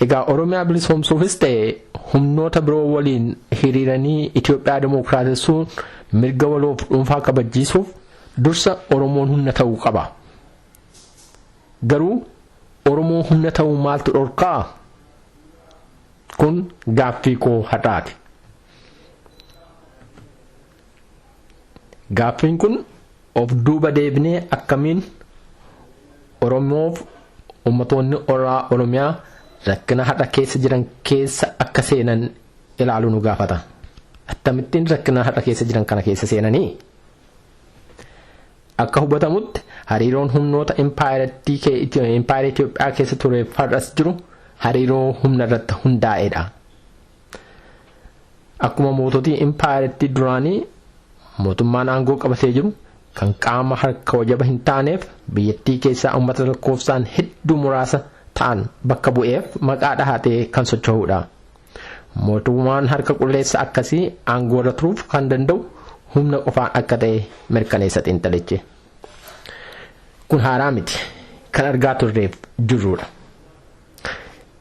Egaa Oromiyaa bilisoomsuufis ta'e humnoota biroo waliin hiriiranii Itoophiyaa dimookiraatessuun mirga waloof dhuunfaa kabachiisuuf dursa Oromoon humna ta'uu qaba. Garuu Oromoo humna ta'uu maaltu dhorkaa? Kun gaaffii koo har'aati. Gaaffiin kun of duuba deebinee akkamiin Oromoof ummatoonni oraa Oromiyaa rakkina har'a keessa jiran keessa akka seenan ilaaluu nu gaafata. Akkamittiin rakkina har'a keessa jiran kana keessa seenanii? Akka hubatamutti, hariiroon humnoota impaayera Itoophiyaa keessa ture har'as jiru hariiroo humna irratti hundaa'edha. Akkuma moototii impaayerattii duraanii, mootummaan aangoo qabatee jiru kan qaama harka wajaba hin taaneef biyyattii keessaa uummata lakkoofsaan hedduu muraasa ta'an bakka bu'eef maqaa dhahatee kan socho'udha. Mootummaan harka qulleessa akkasii aangoo irra turuuf kan danda'u humna qofaan akka ta'e mirkaneessa xiinxalichi. Kun haaraa miti, kan argaa turreef jirrudha.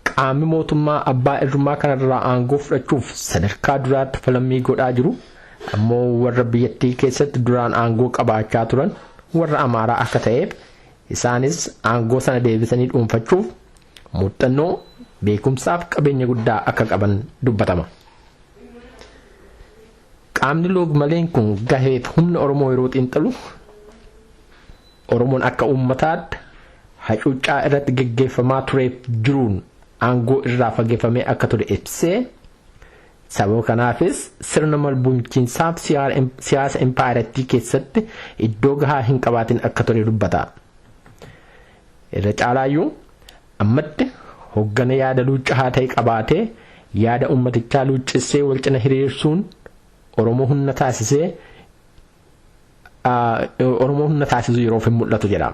Qaamni mootummaa abbaa irrummaa kanarraa aangoo fudhachuuf sadarkaa duraatti falmii godhaa jiru ammoo warra biyyattii keessatti duraan aangoo qabaachaa turan warra Amaaraa akka ta'eef, isaanis aangoo sana deebisanii dhuunfachuuf muuxannoo, beekumsaaf qabeenya guddaa akka qaban dubbatama. Qaamni loog-maleen kun gaheef humna Oromoo yeroo xiinxalu, Oromoon akka uummataatti hacuuccaa irratti geggeeffamaa tureef jiruun aangoo irraa fageeffamee akka ture ibsee, sababa kanaafis sirna malbulchiinsaaf siyaasa impaayerattii keessatti iddoo gahaa hin qabaatin akka ture dubbata. Irra caalaayyuu ammatti hoggana yaada luuccaa ta'e qabaatee yaada uummatichaa luuccissee wal cina hiriirsuun Oromoo humna taasisu yeroof hin mul'atu jedha.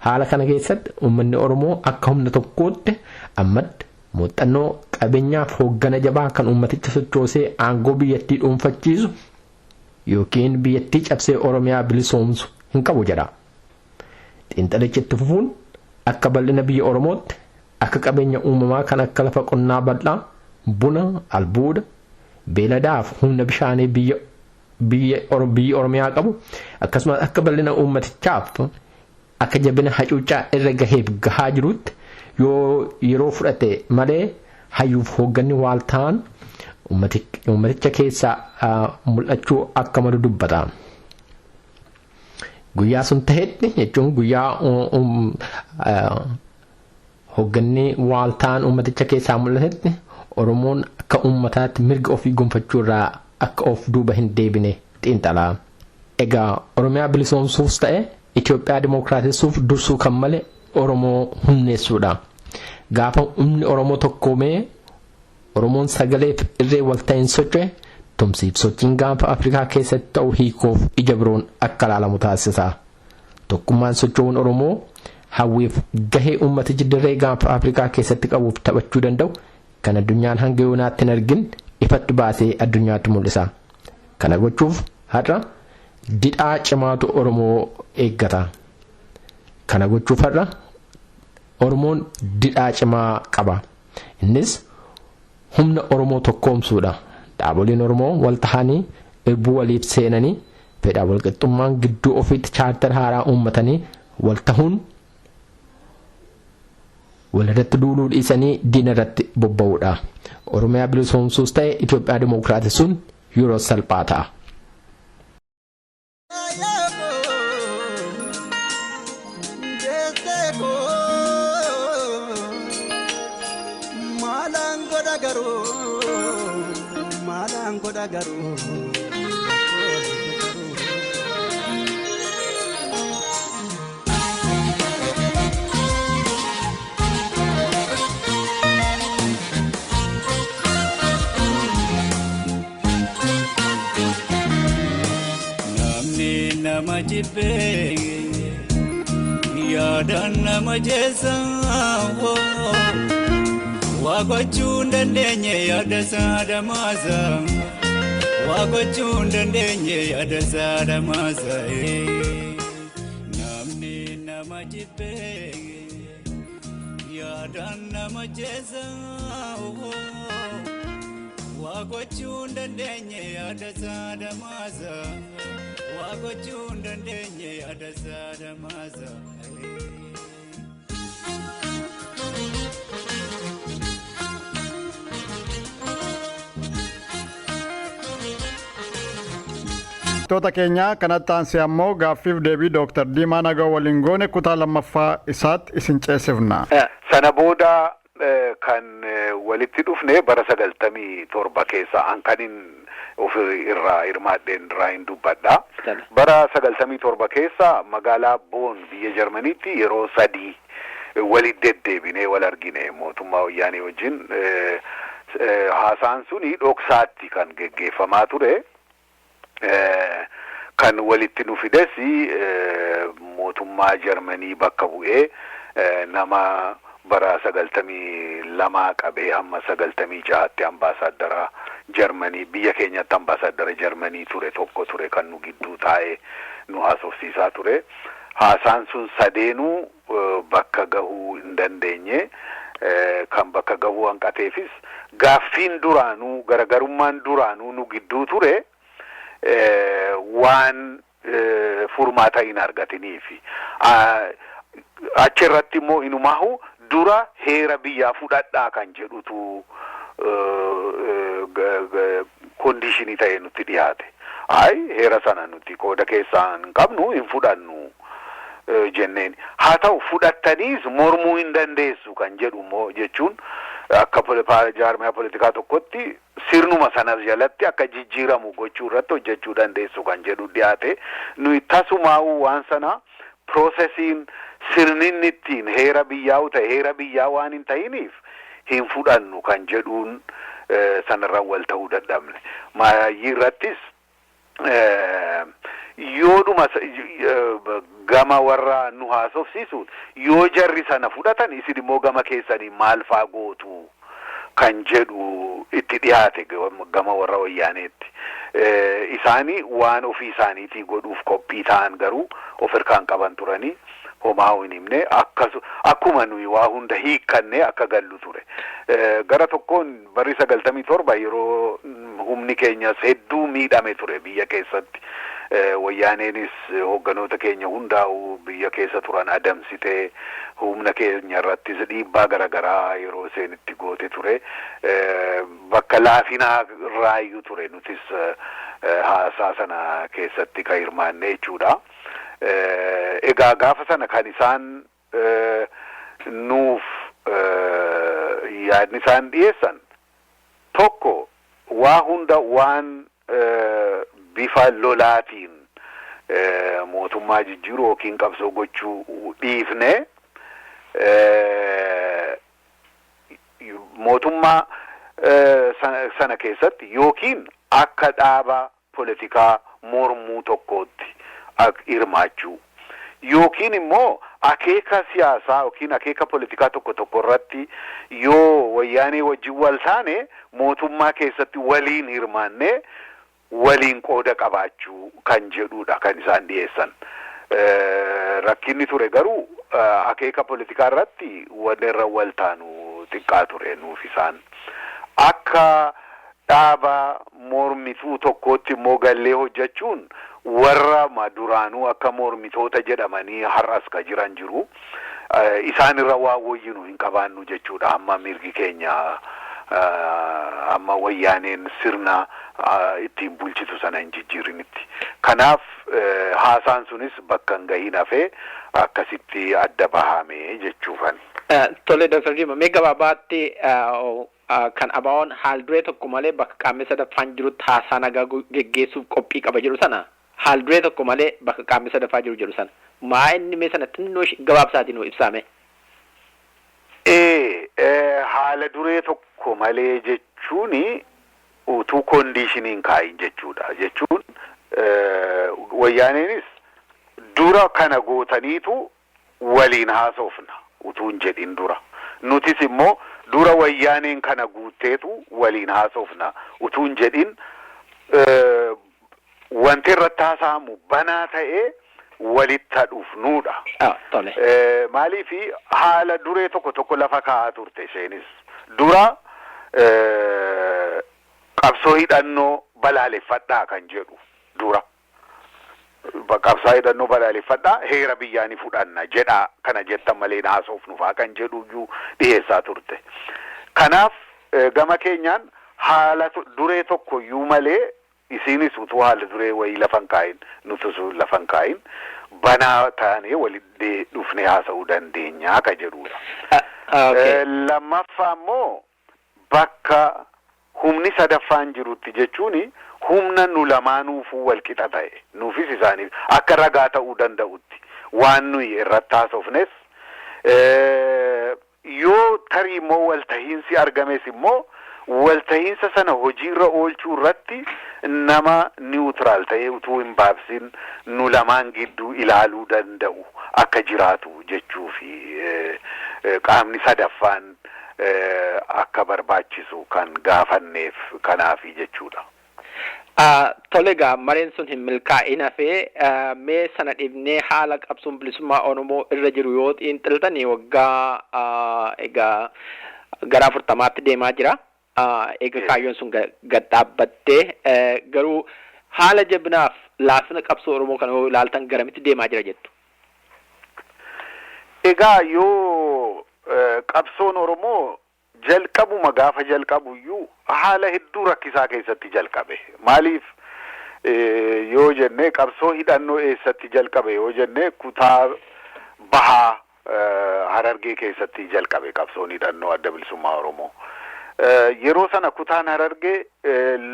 Haala kana keessatti uummanni Oromoo akka humna tokkootti ammatti muuxannoo, qabeenyaaf hooggana jabaa kan uummaticha sochoosee aangoo biyyattii dhuunfachiisu yookiin biyyattii cabsee Oromiyaa bilisoomsu hin qabu jedha. Xiinxalichi itti fufuun akka bal'ina biyya Oromootti, akka qabeenya uumamaa kan akka lafa qonnaa bal'aa, buna, albuuda, beeladaaf humna bishaanii biyya biyya biyyi Oromiyaa qabu, akkasumas akka bal'ina uummatichaaf akka jabina hacuuccaa irra gaheef gahaa jirutti, yoo yeroo fudhate malee hayyuuf hoogganni waaltaan uummaticha keessaa mul'achuu akka malu dubbata. Guyyaa sun tahetti, jechuun guyyaa hoogganni waaltaan uummaticha keessaa mul'atetti, Oromoon akka uummataatti mirga ofii gonfachuu irraa akka of duuba hin deebine xiinxalaa. Egaa Oromiyaa bilisoomsuufs ta'e Itoophiyaa dimookiraatessuuf dursuu kan male Oromoo humneessuudha. Gaafa humni Oromoo tokkoomee Oromoon sagaleef irree walta'iin socho'e tumsiif sochiin gaanfa Afrikaa keessatti ta'u hiikoof ija biroon akka ilaalamu taasisa. Tokkummaan socho'uun Oromoo hawwiif gahee uummatichi dirree gaanfa Afrikaa keessatti qabuuf taphachuu danda'u kan addunyaan hanga yoonaatti hin argin ifatti baasee addunyaatti mul'isa. Kana gochuuf har'a didhaa cimaatu Oromoo eeggata. Kana gochuuf har'a Oromoon didhaa cimaa qaba. Innis humna Oromoo tokkoomsuudha. Dhaaboliin Oromoo wal tahanii irbuu waliif seenanii fedhaa walqixxummaan gidduu ofiitti chaartara haaraa uummatanii wal tahuun walirratti duuluu dhiisanii diina irratti bobba'uudha. Oromiyaa bilisoomsuus ta'e Itoophiyaa dimookiraatessuun yeroo salphaa ta'a. Namni nama jibbee yaadaan nama jeessa waa gochuu hin dandeenye yaada isaa damaasa waa gochuu hin dandeenye yaada isaa damaasa namni nama jibbee yaadaan nama jeessa waa gochuu hin dandeenye yaada isaa damaasa waa gochuu hin dandeenye yaada isaa damaasa. Toota keenyaa kanatti aansee ammoo gaaffiif deebii Dooktar Diimaa Nagoo waliin goone kutaa lammaffaa isaatti isin ceesifna. Sana booda kan walitti dhufne bara 97 keessa an kanin of irraa hirmaadheen irraa hin dubbadha. Bara 97 keessa magaalaa Boon biyya Jarmaniitti yeroo sadii walitti deddeebinee wal argine mootummaa wayyaanee wajjin haasaan suni dhoksaatti kan geggeeffamaa ture. Kan walitti nu fides mootummaa Jarmanii bakka bu'ee nama bara 92 qabee hamma 96tti ambaasaaddara Jarmanii biyya keenyatti ambaasaaddara Jarmanii ture tokko ture kan nu gidduu taa'ee nu haasofsiisaa ture. Haasaan sun sadeenuu bakka gahuu hin dandeenye. Kan bakka gahuu hanqateefis gaaffiin duraanuu garaagarummaan duraanuu nu gidduu ture waan furmaata hin argatiniifi. Achirratti immoo inumaahu dura heera biyyaa fudhadhaa kan jedhutu kondiishinii ta'ee nutti dhiyaate. Ay heera sana nuti qooda keessaa hin qabnu hin fudhannu jenneen. Haa ta'u fudhattaniis mormuu hin dandeessu kan jedhu immoo jechuun akka jaarmiyaa politikaa tokkotti sirnuma sanas jalatti akka jijjiiramu gochuu irratti hojjechuu dandeessu kan jedhu dhiyaate. Nuyi tasumaa'uu waan sana piroosesiin sirninni ittiin heera biyyaa'u ta'e heera biyyaa waan hin ta'iniif hin fudhannu kan jedhuun sanarra wal ta'uu dadhabne. Maayyii irrattis yoodhuma gama warra nu haasofsiisuun yoo jarri sana fudhatan isin immoo gama keessanii maal faa gootu kan jedhu itti dhiyaate gama warra wayyaaneetti. Isaanii waan ofii isaaniitii godhuuf qophii ta'an garuu of hirkaan qaban turanii homaa hin himne akkuma nuyi waa hunda hiikkanne akka gallu ture. Gara tokkoon barri 97 yeroo humni keenyas hedduu miidhame ture biyya keessatti. Wayyaaneenis hoogganoota keenya hundaa'u biyya keessa turan adamsitee humna keenya irrattis dhiibbaa garaagaraa yeroo isheen itti goote ture. Bakka laafinaa raayyuu ture nutis haasaa sana keessatti kan hirmaanne jechuudha. Egaa gaafa sana kan isaan nuuf yaadni isaan dhiyeessan tokko waa hunda waan bifa lolaatiin mootummaa jijjiiruu yookiin qabsoo gochuu dhiifne Mootummaa sana keessatti yookiin akka dhaaba politikaa mormuu tokkootti hirmaachuu yookiin immoo akeeka siyaasaa yookiin akeeka politikaa tokko tokko irratti yoo Wayyaanee wajjin wal taane, mootummaa keessatti waliin hirmaannee waliin qooda qabaachuu kan jedhudha kan isaan dhiyeessan. Rakkinni ture garuu akeeka politikaa irratti wanni irra wal taanu xiqqaa ture nuuf isaan. Akka dhaaba mormituu tokkootti immoo gallee hojjechuun, warra duraanuu akka mormitoota jedhamanii har'as ka jiran jiru. Isaan irra waan wayyinu hin qabaannu jechuudha, amma mirgi keenya amma Wayyaaneen sirna ittiin bulchitu sana hin jijjiirinitti. Kanaaf haasaan sunis bakka hin gahin hafee akkasitti adda bahame jechuufan. Tole, Dr. Diima, mee gabaabaatti kan ABO'n haal duree tokko malee bakka qaamni sadaffaan jirutti haasaa nagaa geggeessuuf qophii qaba jedhu sana, haal duree tokko malee bakka qaamni sadaffaa jiru jedhu sana, maa inni mee sana xinnoo gabaabsaatiin nuu ibsaame? Ee, haala duree tokko malee jechuun utuu conditioniin kaayin jechuudha. Jechuun Wayyaaneenis dura kana gootaniitu waliin haasofna utuu hin jedhin dura. Nutis immoo dura Wayyaaneen kana guutteetu waliin haasofna utuu hin jedhin, wanti irratti haasa'amu banaa ta'ee walitti dhufnuudha. Maaliifi, haala duree tokko tokko lafa kaa'aa turte isheenis. Dura qabsoo hidhannoo balaaleffadhaa kan jedhu dura. Qabsaa hidhannoo balaaleffadhaa, heera biyyaa ni fudhanna jedhaa, kana jettan malee haasofnu faa kan jedhu iyyuu dhiyeessaa turte. Kanaaf gama keenyaan haala duree tokko iyyuu malee, isinis utuu haala duree wayii lafan kaa'in, nutis lafan kaa'in, banaa taanee walitti dhufnee haasa'uu dandeenyaa ka jedhudha. Lammaffaa immoo bakka humni sadaffaan jirutti jechuun humna nu lamaanuufuu wal qixa ta'e, nuufis isaaniif akka ragaa ta'uu danda'utti waan nuyi irratti haasofnes, yoo tarii immoo waltahiinsi argames immoo waltahiinsa sana hojiirra oolchuu irratti nama neutral ta'ee utuu hin baabsin nu lamaan gidduu ilaaluu danda'u akka jiraatu jechuu fi qaamni sadaffaan akka barbaachisu kan gaafanneef kanaafi jechuudha. Tole, egaa mareen sun hin milkaa'in hafee. Mee sana dhiibnee haala qabsoon bilisummaa Oromoo irra jiru yoo xiinxaltanii, waggaa egaa gara 40tti deemaa jira. Egaa kaayyoon sun gad dhaabbattee, garuu haala jabinaaf laafina qabsoo Oromoo kana yoo ilaaltan garamitti deemaa jira jettu? Egaa yoo qabsoon Oromoo jalqabuma gaafa jalqabuyyuu haala hedduu rakkisaa keessatti jalqabe. Maaliif yoo jenne, qabsoo hidhannoo eessatti jalqabe yoo jenne, kutaa bahaa Harargee keessatti jalqabe qabsoon hidhannoo Adda Bilisummaa Oromoo. Yeroo sana kutaan Harargee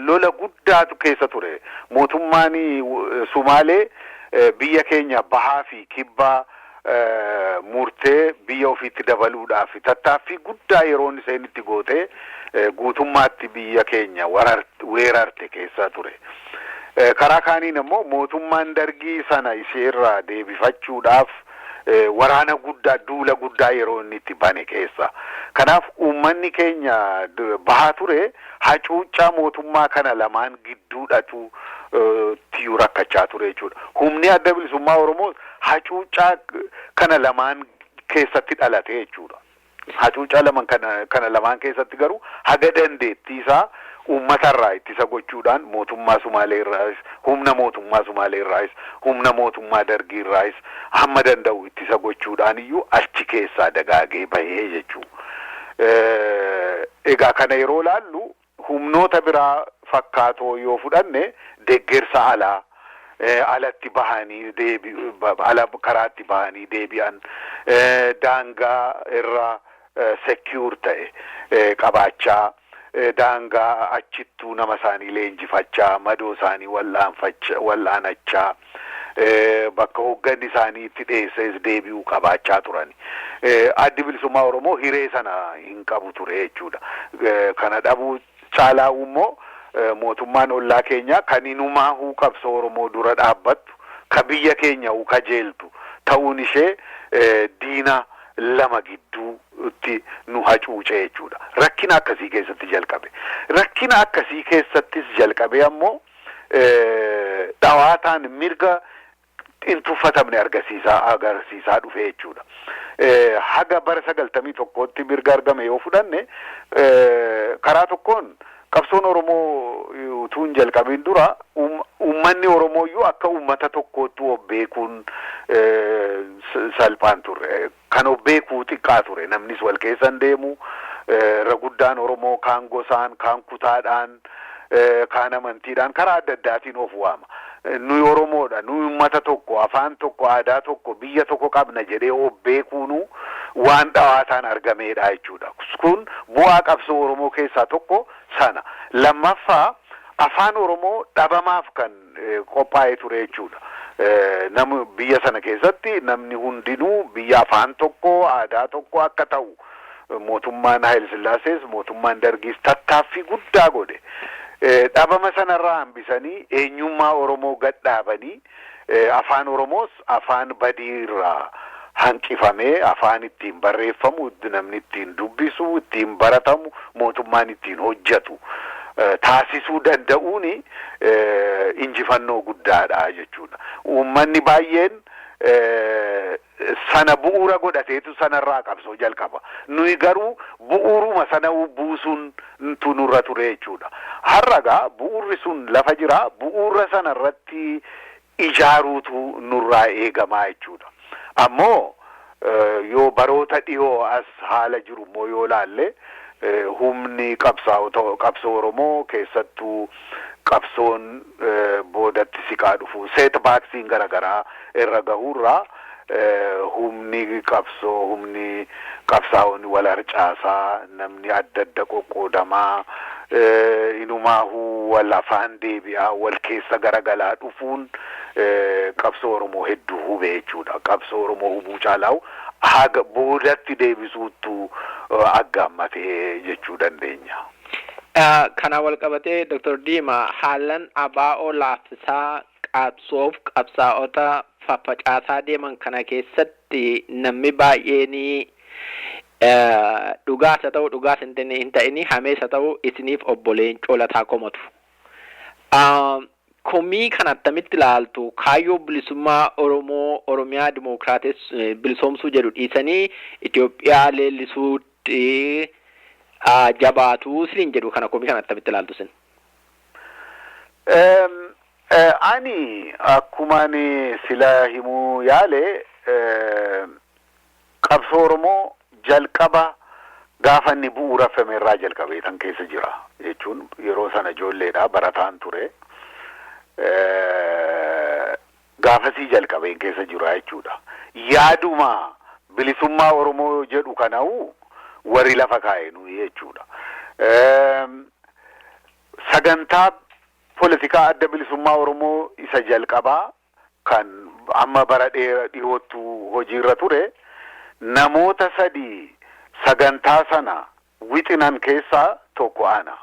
lola guddaatu keessa ture. Mootummaan Sumaalee biyya keenya bahaa fi kibbaa murtee biyya ofiitti dabaluudhaaf tattaaffii guddaa yeroon isheen itti gootee guutummaatti biyya keenya weerarte keessa ture. Karaa kaaniin immoo mootummaan Dargii sana isheerraa deebifachuudhaaf waraana guddaa, duula guddaa yeroo inni itti bane keessa. Kanaaf uummanni keenya bahaa ture hacuuccaa mootummaa kana lamaan gidduudhatu tiyyuu rakkachaa ture jechuudha. Humni Adda Bilisummaa Oromoo hacuuccaa kana lamaan keessatti dhalate jechuudha. Hacuuccaa lamaan kana lamaan keessatti garuu haga dandeettii isaa uummatarraa ittisa gochuudhaan, mootummaa Sumaalee irraas, humna mootummaa Sumaalee irraas, humna mootummaa Dargii irraas hamma danda'u ittisa gochuudhaan iyyuu achi keessaa dagaagee bahee jechuudha. Egaa kana yeroo laallu, humnoota biraa fakkaatoo yoo fudhanne, deeggarsa alaa, alatti bahanii deebi, ala karaatti bahanii deebi'an, daangaa irra secure ta'e qabaachaa, daangaa achittuu nama isaanii leenjifachaa, madoo isaanii wal'aanachaa, Bakka hoogganni isaanii itti dhiyeesses deebi'uu qabaachaa turan. Addi Bilisummaa Oromoo hiree sana hin qabu ture jechuudha. Kana dhabuu caalaa immoo mootummaan ollaa keenya kan inumaahuu qabsoo Oromoo dura dhaabbattu, ka biyya keenya kajeeltu ta'uun ishee diina lama gidduutti nu hacuuce jechuudha. Rakkina akkasii keessatti jalqabe. Rakkina akkasii keessattis jalqabe ammoo dhawaataan mirga hin tuffatamne agarsiisaa dhufe jechuudha. Haga bara 91tti mirga argame yoo fudhanne, karaa tokkoon qabsoon Oromoo utuu hin jalqabin dura uummanni Oromoo iyyuu akka uummata tokkootti of beekuun salphaan turre. Kan of beekuu xiqqaa ture. Namnis wal keessa hin deemu. Irra guddaan Oromoo kaan gosaan, kaan kutaadhaan, kaan amantiidhaan karaa adda addaatiin of waama. Nuyi Oromoodha, nuyi uummata tokko, afaan tokko, aadaa tokko, biyya tokko qabna jedhee of beekuunu waan dhawaataan argameedha jechuudha. Kun bu'aa qabsoo Oromoo keessaa tokko sana. Lammaffaa, afaan Oromoo dhabamaaf kan qophaa'ee ture jechuudha. Nam biyya sana keessatti namni hundinuu biyya afaan tokko, aadaa tokko akka ta'u mootummaan Haayil Sillaasees mootummaan Dargiis tattaaffii guddaa godhe. Dhabama sanarraa hambisanii eenyummaa Oromoo gad dhaabanii, afaan Oromoos afaan badiirraa hanqifamee afaan ittiin barreeffamu, namni ittiin dubbisu, ittiin baratamu, mootummaan ittiin hojjetu taasisuu danda'uuni injifannoo guddaadha jechuudha. Uummanni baay'een sana bu'uura godhateetu sanarraa qabsoo jalqaba. Nuyi garuu bu'uuruma sana buusuun tu nurra ture jechuudha. Har'a bu'uurri sun lafa jira, bu'uura sanarratti ijaaruutu nurraa eegamaa jechuudha. Ammoo yoo baroota dhiyoo as haala jiru immoo yoo laalle, humni qabsoo Oromoo, keessattuu qabsoon boodatti siqaa dhufu, setbacksiin garaagaraa irra gahuurraa, humni qabsoo, humni qabsaa'onni wal harcaasaa, namni adda adda qoqqoodamaa, inumaahuu wal afaan deebi'aa wal keessa garagalaa dhufuun qabsoo Oromoo hedduu hube jechuudha. Qabsoo Oromoo hubuu caalaa'u haga boodatti deebisuuttu aggaammatee jechuu dandeenya. Kana wal qabatee, Dr. Diima, haalan ABO laaffisaa qabsoof qabsaa'ota faffacaasaa deeman kana keessatti namni baay'een dhugaas haa ta'u, dhugaas hin ta'ini, hamees haa ta'u, isiniif obbo Leencoo Lataa komatu. Komii kana attamitti ilaaltu? Kaayyoo bilisummaa Oromoo, Oromiyaa Dimookiraates bilisoomsuu jedhu dhiisanii Itoophiyaa leellisuutti jabaatu isiniin jedhu. Kana komii kana attamitti ilaaltu isin? Ani akkuma ani sila himuu yaale, qabsoo Oromoo jalqaba gaafa inni bu'uureffame irraa jalqabee tan keessa jira jechuun, yeroo sana ijoolleedha, barataan ture. Gaafasii jalqabeen keessa jira jechuudha. Yaaduma bilisummaa Oromoo jedhu kana'u warri lafa kaa'e nuyi jechuudha. Sagantaa poolitikaa Adda Bilisummaa Oromoo isa jalqabaa kan amma bara dheeraa dhiyoottu hojiirra ture, namoota sadii sagantaa sana wixinan keessaa tokko ana.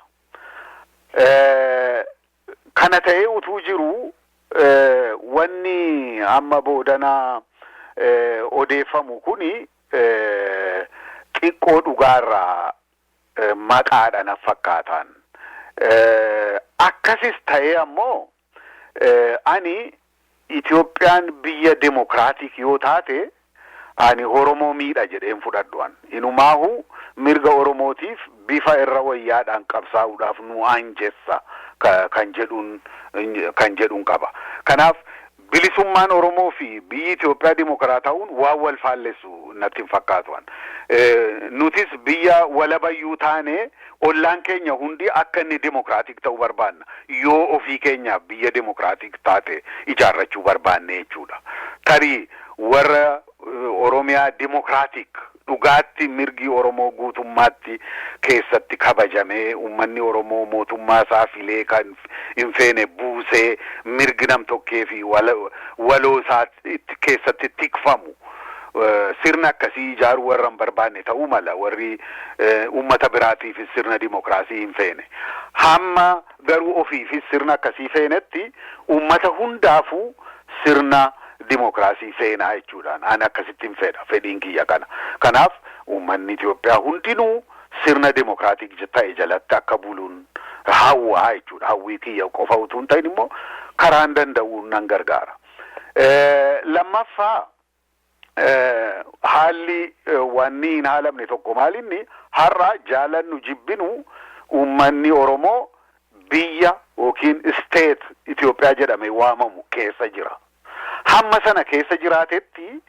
Kana ta'ee utuu jiru, wanni amma boodanaa odeeffamu kuni xiqqoo dhugaarraa maqaadha na fakkaataan. Akkasis ta'ee ammoo ani Itoophiyaan biyya democratic yoo taate ani Oromoo miidha jedheen fudhadhu an. Inumaahu mirga Oromootiif bifa irra wayyaadhaan qabsaa'uudhaaf nu anjessa kan jedhuun qaba. Kanaaf bilisummaan Oromoo fi biyyi Itoophiyaa dimokiraat ta'uun waan wal faallessu natti hin fakkaatu. Nutis biyya walabayyuu taane ollaan keenya hundi akka inni democratic ta'uu barbaanna. Yoo ofii keenyaaf biyya democratic taate ijaarrachuu barbaanne jechuudha. Tarii warra Oromiyaa democratic Dhugaatti mirgi Oromoo guutummaatti keessatti kabajamee, uummanni Oromoo mootummaa isaa filee kan hin feene buusee, mirgi nam-tokkee fi waloo isaa keessatti tikfamu, sirna akkasii ijaaruu warra hin barbaanne ta'uu mala, warri uummata biraatiifis sirna dimokiraasii hin feene. Hamma garuu ofiifis sirna akkasii feenetti, uummata hundaafuu sirna dimokiraasii feenaa jechuudhaan ani akkasitti hin fedha, fedhiin kiyya kana. Kanaaf uummanni Itoophiyaa hundinuu sirna dimokiraatik ta'e jalatti akka buluun hawwaa jechuudha. Hawwii kiyya qofa utuu hin ta'in immoo karaan danda'uun nan gargaara. Lammaffaa, haalli wanni hin haalamne tokko maalinni, har'a jaalannu jibbinu uummanni Oromoo biyya yookiin state Itoophiyaa jedhame waamamu keessa jira. Hamma sana keessa jiraatetti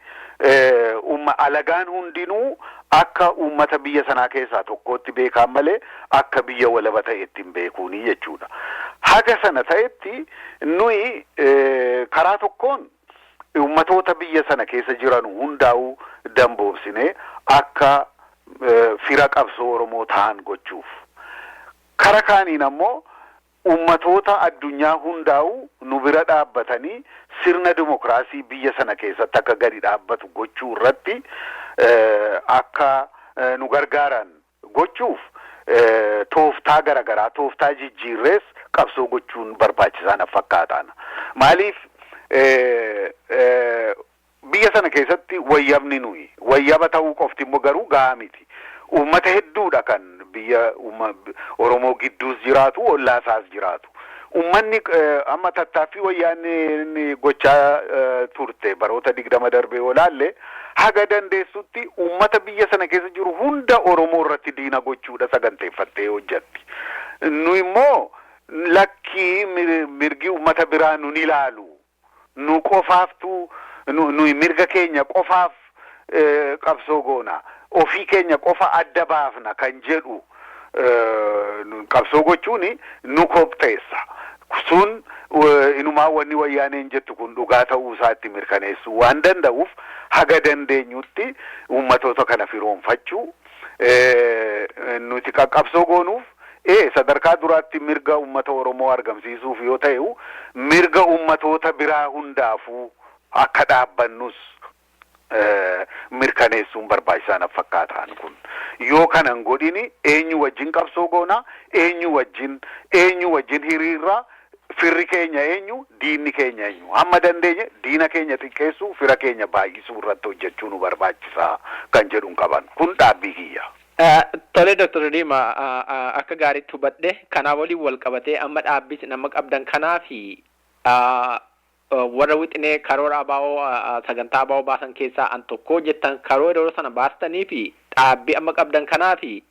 alagaan hundinuu akka uummata biyya sanaa keessaa tokkotti beekaan malee akka biyya walaba ta'etti hin beekuuni jechuudha. Haga sana ta'etti nuyi karaa tokkoon uummatoota biyya sana keessa jiran hundaa'uu damboobsine akka fira qabsoo Oromoo ta'an gochuuf. Kara kaaniin ammoo uummatoota addunyaa hundaa'uu nu bira dhaabbatanii sirna dimokiraasii biyya sana keessatti akka gadi dhaabbatu gochuu irratti akka nu gargaaran gochuuf tooftaa garaagaraa, tooftaa jijjiirrees qabsoo gochuun barbaachisaa na fakkaatan. Maaliif, biyya sana keessatti wayyabni nuyi wayyaba ta'uu qofti immoo garuu gahaa miti. Uummata hedduudha kan biyya Oromoo gidduus jiraatu, ollaa isaas jiraatu. Uummanni amma tattaaffii wayyaanni gochaa turte baroota 20 darbee olaalle, haga dandeessutti uummata biyya sana keessa jiru hunda Oromoo irratti diina gochuudha saganteeffattee hojjatti. Nu immoo lakkii, mirgi uummata biraa nun ilaalu. Nu qofaaftu, nuyi mirga keenya qofaaf qabsoo goona. Ofii keenya qofa adda baafna kan jedhu qabsoo gochuun nu kopheessa. Sun inumaa wanni wayyaaneen jettu kun dhugaa ta'uu isaatti mirkaneessuu waan danda'uuf, haga dandeenyutti uummatoota kana firoonfachuu nuti qaqqabsoo goonuuf, sadarkaa duraatti mirga uummata Oromoo argamsiisuuf yoo ta'u, mirga uummatoota biraa hundaafuu akka dhaabbannus mirkaneessuun barbaachisaa na fakkaataan kun. Yoo kanan godhini eenyu wajjin qabsoo goonaa? Eenyu wajjin hiriirraa? Firri keenya eenyu? Diinni keenya eenyu? Hamma dandeenye diina keenya xiqqeessuu, fira keenya baay'isuu irratti hojjechuu nu barbaachisaa kan jedhuun qaban kun dhaabbii kiyya. Tole, Dr. Diimaa, akka gaariitti hubadhe. Kanaa waliin wal qabatee amma dhaabbis nama qabdan kanaa fi warra wixinee karoora ABO, sagantaa ABO baasan keessaa an tokko jettan, karoora yeroo sana baastanii fi dhaabbii amma qabdan kanaa fi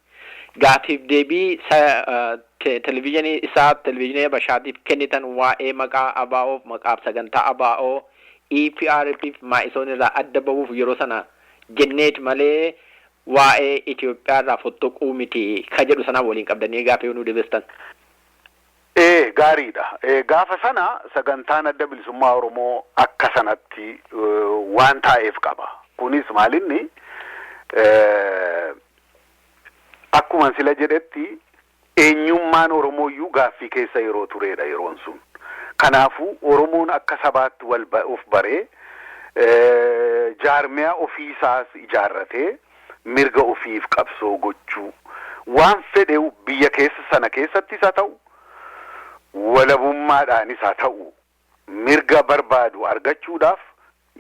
gaaffiif deebii televezyiinii isaa, televezyiinii Habashaatiif kennitan, waa'ee maqaa ABO, maqaaf sagantaa ABO EPRP fi Maa'isoon irraa adda bahuuf yeroo sana jenneet malee waa'ee Itoophiyaa irraa fottoquu miti ka jedhu sanaa waliin qabdanii gaaffii nuu deebistan. Ee, gaariidha. Gaafa sana sagantaan Adda Bilisummaa Oromoo akka sanatti waan taa'eef qaba. Kunis maalinni, akkuma sila jedhetti eenyummaan Oromooyyuu gaaffii keessa yeroo turedha yeroon sun. Kanaafuu Oromoon akka sabaatti wal of baree, jaarmiyaa ofiisaas ijaarratee, mirga ofiif qabsoo gochuu waan fedhe biyya keessa sana keessattis haa ta'u, walabummaadhaanis haa ta'u, mirga barbaadu argachuudhaaf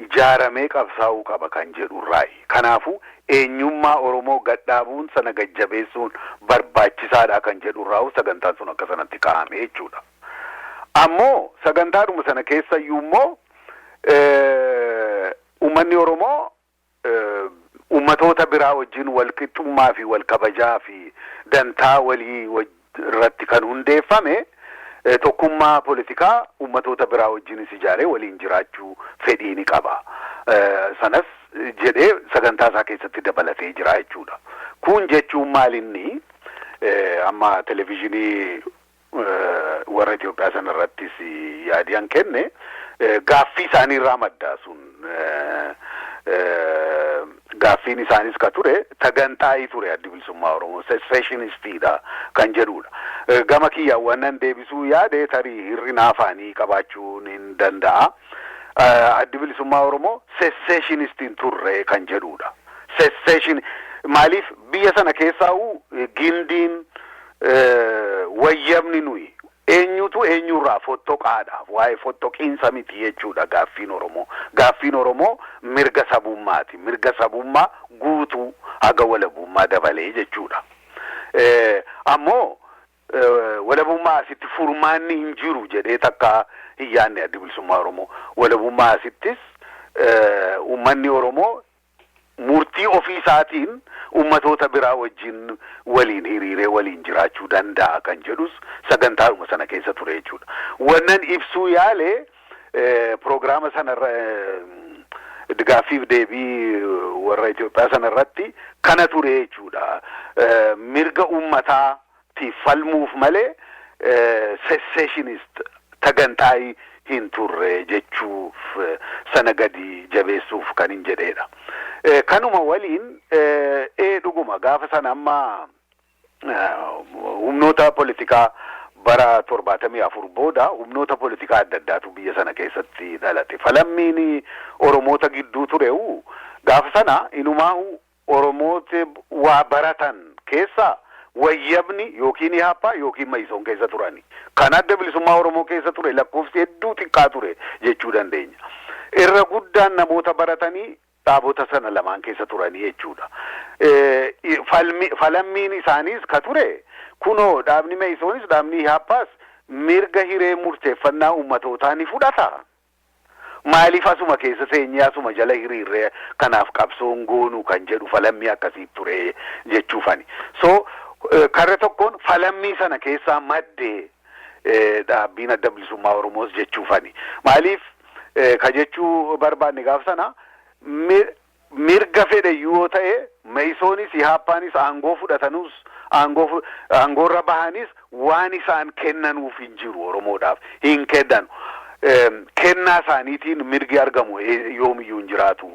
ijaaramee qabsaa'uu qaba kan jedhu irraayi. Kanaafuu eenyummaa Oromoo gadhaabuun sana gajjabeessuun barbaachisaadha kan jedhu irraa sagantaan sun akka sanatti kaa'ame jechuudha. Ammoo sagantaadhuma sana keessa iyyuu immoo uummanni Oromoo uummatoota biraa wajjin wal qixxummaa fi wal kabajaa fi dantaa walii irratti kan hundeeffame tokkummaa poolitikaa uummatoota biraa wajjinis ijaaree waliin jiraachuu fedhii ni qaba. Sanas jedhee sagantaa isaa keessatti dabalatee jira jechuudha. Kun jechuun maalinni, amma televezyiinii warra Itoophiyaa sana irrattis yaadiyan kenne gaaffii isaanii irraa maddaa sun. Gaaffiin isaanis ka ture tagantaa'ii ture, Addi Bilisummaa Oromoo secessionistiidha kan jedhudha. Gama kiyyaan wannan deebisuu yaade tarii hir'ina afaanii qabaachuun hin danda'a. Addi Bilisummaa Oromoo secessionistiin turre kan jedhudha. Secession maaliif biyya sana keessaa'u gindiin wayyabni nuyi eenyutu eenyurraa fottoqaadha? Waa'ee fottoqiinsa miti jechuudha gaaffiin Oromoo. Gaaffiin Oromoo mirga sabummaati. Mirga sabummaa guutuu haga walabummaa dabalee jechuudha. Ammoo walabummaa asitti furmaanni hin jiru jedhee takka hin yaadne Addi Bilisummaa Oromoo. Walabummaa asittis uummanni Oromoo murtii ofii isaatiin ummatoota biraa wajjin waliin hiriiree waliin jiraachuu danda'a kan jedhus sagantaadhuma sana keessa ture jechuudha. Wannan ibsuu yaale piroogiraama sanarra, gaaffiif deebii warra Itoophiyaa sanarratti kana ture jechuudha. Mirga uummataatiif falmuuf malee secessionist tagantaa'ii hin turre jechuuf sana gadi jabeessuuf kan hin jedheedha. Kanuma waliin dhuguma gaafa sana amma humnoota politikaa bara 74 booda humnoota politikaa adda addaatu biyya sana keessatti dhalate. Falammiin Oromoota gidduu ture'u gaafa sana inumaahu Oromoota waa baratan keessa wayyabni yookiin Ihaappaa yookiin Mayisoon keessa turani. Kan Adda Bilisummaa Oromoo keessa ture lakkoofsi hedduu xiqqaa ture jechuu dandeenya. Irra guddaan namoota baratanii dhaabota sana lamaan keessa turanii jechuudha. Falammiin isaaniis ka ture kunoo dhaabni Meisoonis dhaabni Ihaappaas mirga hiree murteeffannaa ummatootaa ni fudhata. Maaliif asuma keessa seenyee asuma jala hiriirree kanaaf qabsoon goonuu kan jedhu falammii akkasii ture jechuufani. So karra tokkoon falammii sana keessaa maddee dhaabbiin Adda Bilisummaa Oromoos jechuufani. Maaliif ka jechuu barbaanne gaaf sana mirga fedhe yoo ta'e Meisoonis Ihaappaanis aangoo fudhatanus aangoorra bahanis waan isaan kennanuuf hin jiru, Oromoodhaaf hin kennanu. Kennaa isaaniitiin mirgi argamu yoomiyyuu hin jiraatu.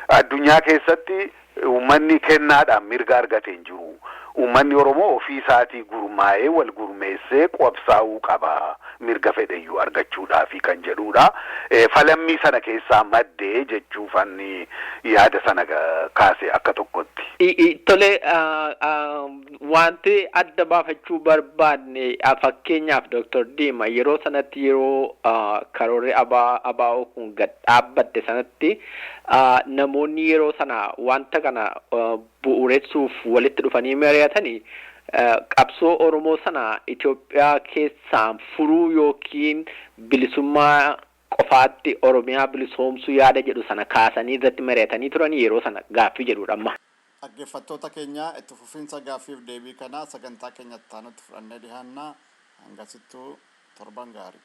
Addunyaa keessatti uummanni kennaadhaan mirga argate hin jiru. Uummanni Oromoo ofii isaatii gurmaa'ee wal gurmeessee qabsaa'uu qaba mirga fedheyyuu argachuudhaafi kan jedhudha. Falammii sana keessaa maddee jechuufanni yaada sana kaase akka tokkotti. Tole, wanti adda baafachuu barbaadne, fakkeenyaaf Dooktar Diima, yeroo sanatti, yeroo karoorri ABO kun gad dhaabbatte sanatti, namoonni yeroo sana wanta kana bu'uuressuuf walitti dhufanii mari'atanii qabsoo Oromoo sana Itoophiyaa keessaan furuu yookiin bilisummaa qofaatti Oromiyaa bilisoomsuu yaada jedhu sana kaasanii irratti mari'atanii turanii yeroo sana gaaffii jedhudha amma. Dhaggeeffattoota keenya, itti fufiinsa gaaffiif deebii kanaa sagantaa keenya itti aanutti fudhannee dhiyaannaa. Hangasittuu torban gaarii.